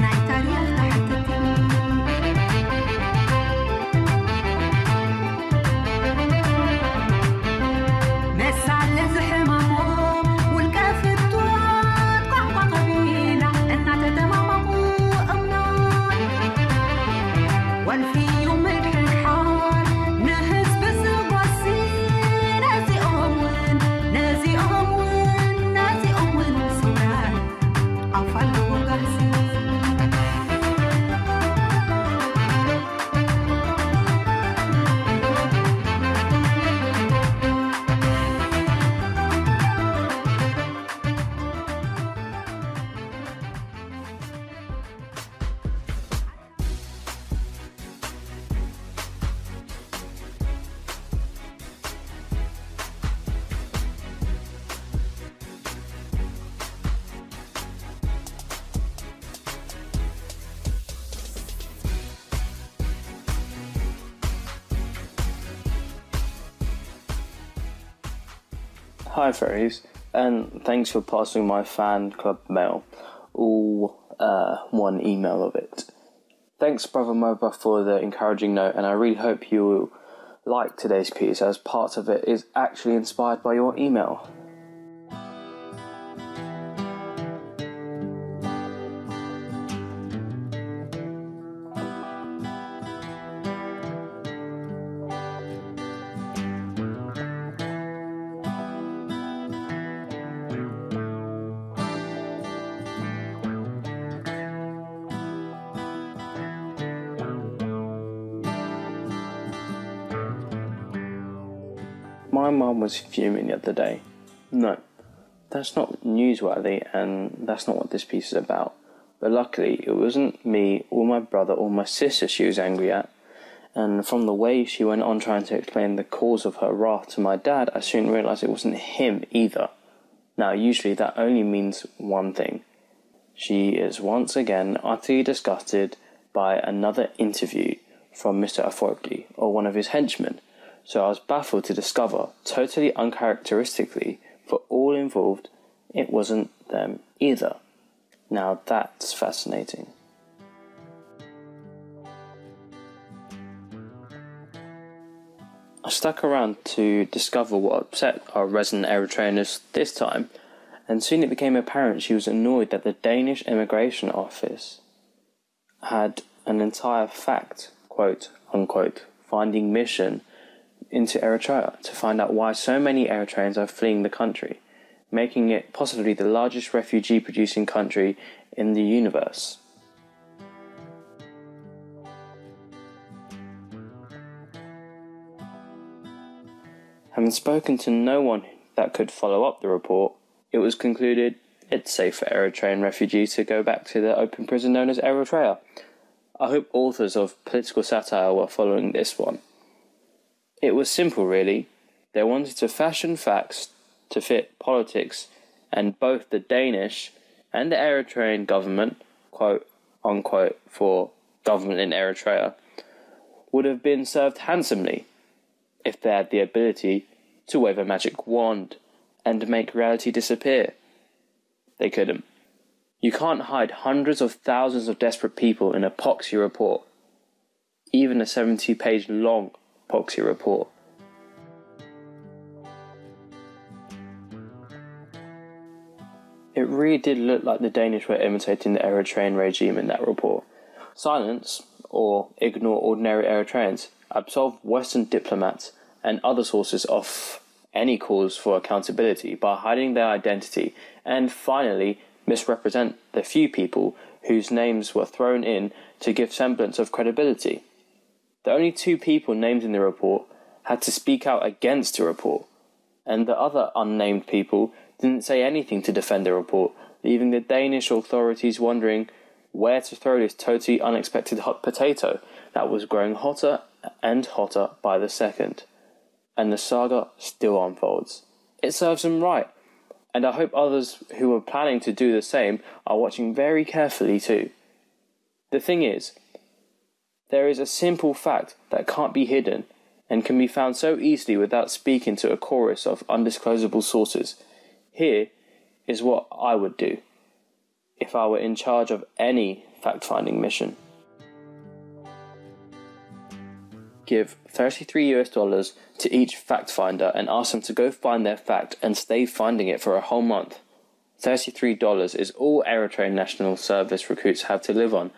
ናይ ታሪኽ ተሓተቲ። መሳሊ ዝሕማሞም ውልቀ ፍትወት ቋንቋ ቀቢላ እናተተማመቑ እምነት ወልፊ እዩ ምድሕርሓር ንህዝቢ ዝጎሲ። ነዚኦም እውን፣ ነዚኦም እውን፣ ነዚኦም እውን ስውራት ኣፍ ኣለዎ ጋህሲ። Hi fairies, and thanks for passing my fan club mail, all uh, one email of it. Thanks, Brother Moba, for the encouraging note, and I really hope you like today's piece, as part of it is actually inspired by your email. My mum was fuming the other day. No, that's not newsworthy, and that's not what this piece is about. But luckily, it wasn't me or my brother or my sister she was angry at. And from the way she went on trying to explain the cause of her wrath to my dad, I soon realized it wasn't him either. Now, usually that only means one thing. She is once again utterly disgusted by another interview from Mister Afwerki or one of his henchmen. So I was baffled to discover, totally uncharacteristically for all involved, it wasn't them either. Now that's fascinating. I stuck around to discover what upset our resident Eritreaness this time, and soon it became apparent she was annoyed that the Danish Immigration Office had an entire fact, quote unquote, finding mission into Eritrea to find out why so many Eritreans are fleeing the country, making it possibly the largest refugee producing country in the universe. Having spoken to no one that could follow up the report, it was concluded it's safe for Eritrean refugees to go back to the open prison known as Eritrea. I hope authors of political satire were following this one. It was simple, really. They wanted to fashion facts to fit politics, and both the Danish and the Eritrean government, quote unquote, for government in Eritrea, would have been served handsomely if they had the ability to wave a magic wand and make reality disappear. They couldn't. You can't hide hundreds of thousands of desperate people in a poxy report, even a seventy page long poxy report. It really did look like the Danish were imitating the Eritrean regime in that report. Silence, or ignore ordinary Eritreans, absolve Western diplomats and other sources of any calls for accountability by hiding their identity, and finally misrepresent the few people whose names were thrown in to give semblance of credibility. The only two people named in the report had to speak out against the report, and the other unnamed people didn't say anything to defend the report, leaving the Danish authorities wondering where to throw this totally unexpected hot potato that was growing hotter and hotter by the second. And the saga still unfolds. It serves them right, and I hope others who are planning to do the same are watching very carefully too. The thing is, there is a simple fact that can't be hidden and can be found so easily without speaking to a chorus of undisclosable sources. Here is what I would do if I were in charge of any fact finding mission. Give thirty-three U S dollars to each fact finder and ask them to go find their fact and stay finding it for a whole month. Thirty-three dollars is all Eritrean National Service recruits have to live on.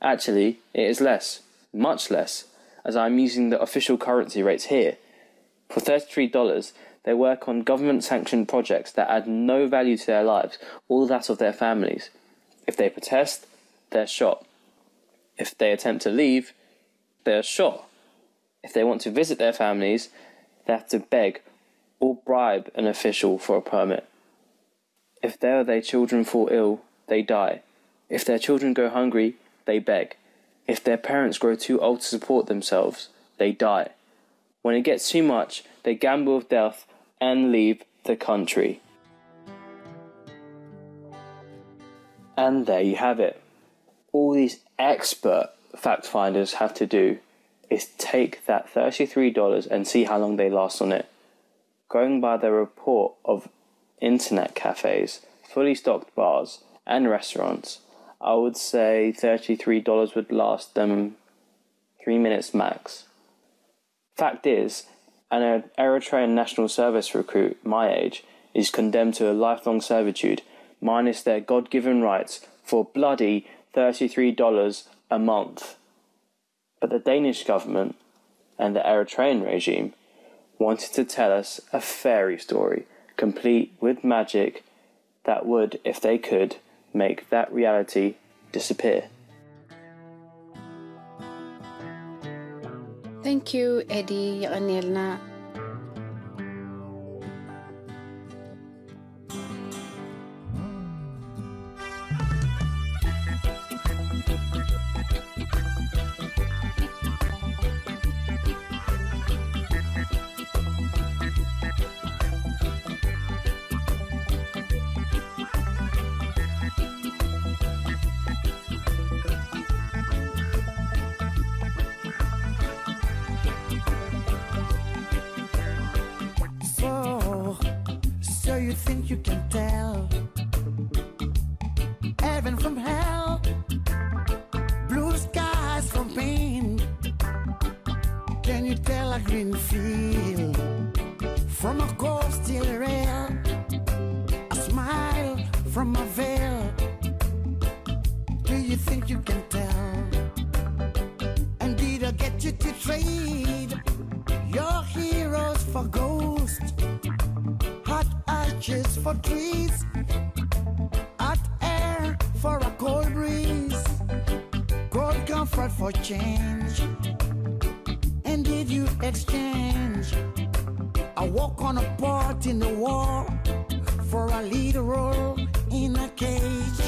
Actually, it is less, much less, as I am using the official currency rates here. For thirty-three dollars, they work on government sanctioned projects that add no value to their lives or that of their families. If they protest, they're shot. If they attempt to leave, they're shot. If they want to visit their families, they have to beg or bribe an official for a permit. If their or their children fall ill, they die. If their children go hungry, they beg. If their parents grow too old to support themselves, they die. When it gets too much, they gamble with death and leave the country. And there you have it. All these expert fact finders have to do is take that thirty-three dollars and see how long they last on it. Going by the report of internet cafes, fully stocked bars, and restaurants, I would say thirty-three dollars would last them three minutes max. Fact is, an Eritrean National Service recruit my age is condemned to a lifelong servitude, minus their God given rights, for bloody thirty-three dollars a month. But the Danish government and the Eritrean regime wanted to tell us a fairy story, complete with magic, that would, if they could, make that reality disappear. Thank you, Eddie. የቐንየልና። think you can tell heaven from hell, blue skies from pain? Can you tell a green field from a cold steel rail? A smile from a veil. Do you think you can tell? And did I get you to trade your heroes for ghosts? Hot ashes for trees, hot air for a cold breeze, cold comfort for change. And did you exchange a walk on a part in the war for a lead role in a cage?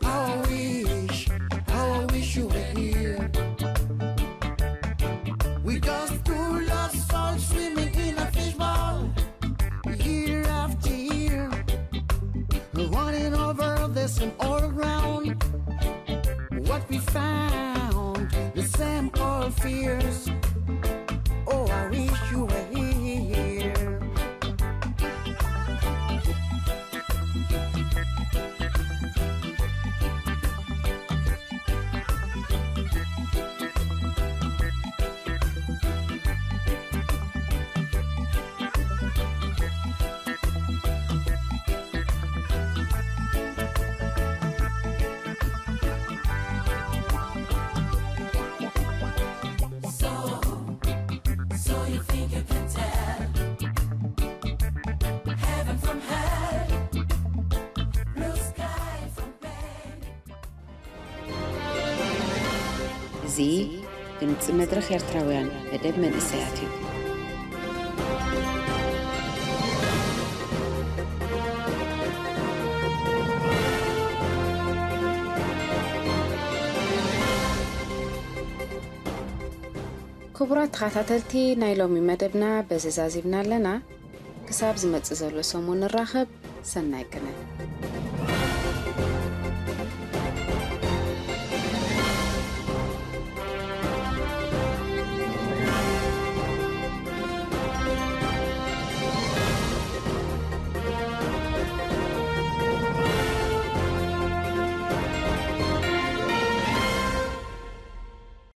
How I wish, how I wish you were here. We just two lost souls swimming in a fishbowl, year after year, running over the same old ground. What we found, the same old fears. Oh, I wish you were here. So, so you think you can tell heaven from hell, blue sky from pain? እዚ ድምፂ መድረኽ ኤርትራውያን መደብ መንእሰያት እዩ። ክቡራት ተኸታተልቲ፣ ናይ ሎሚ መደብና በዚ ዛዚምና ኣለና። ክሳብ ዝመጽእ ዘሎ ሰሙን ንራኸብ። ሰናይ ቅነ።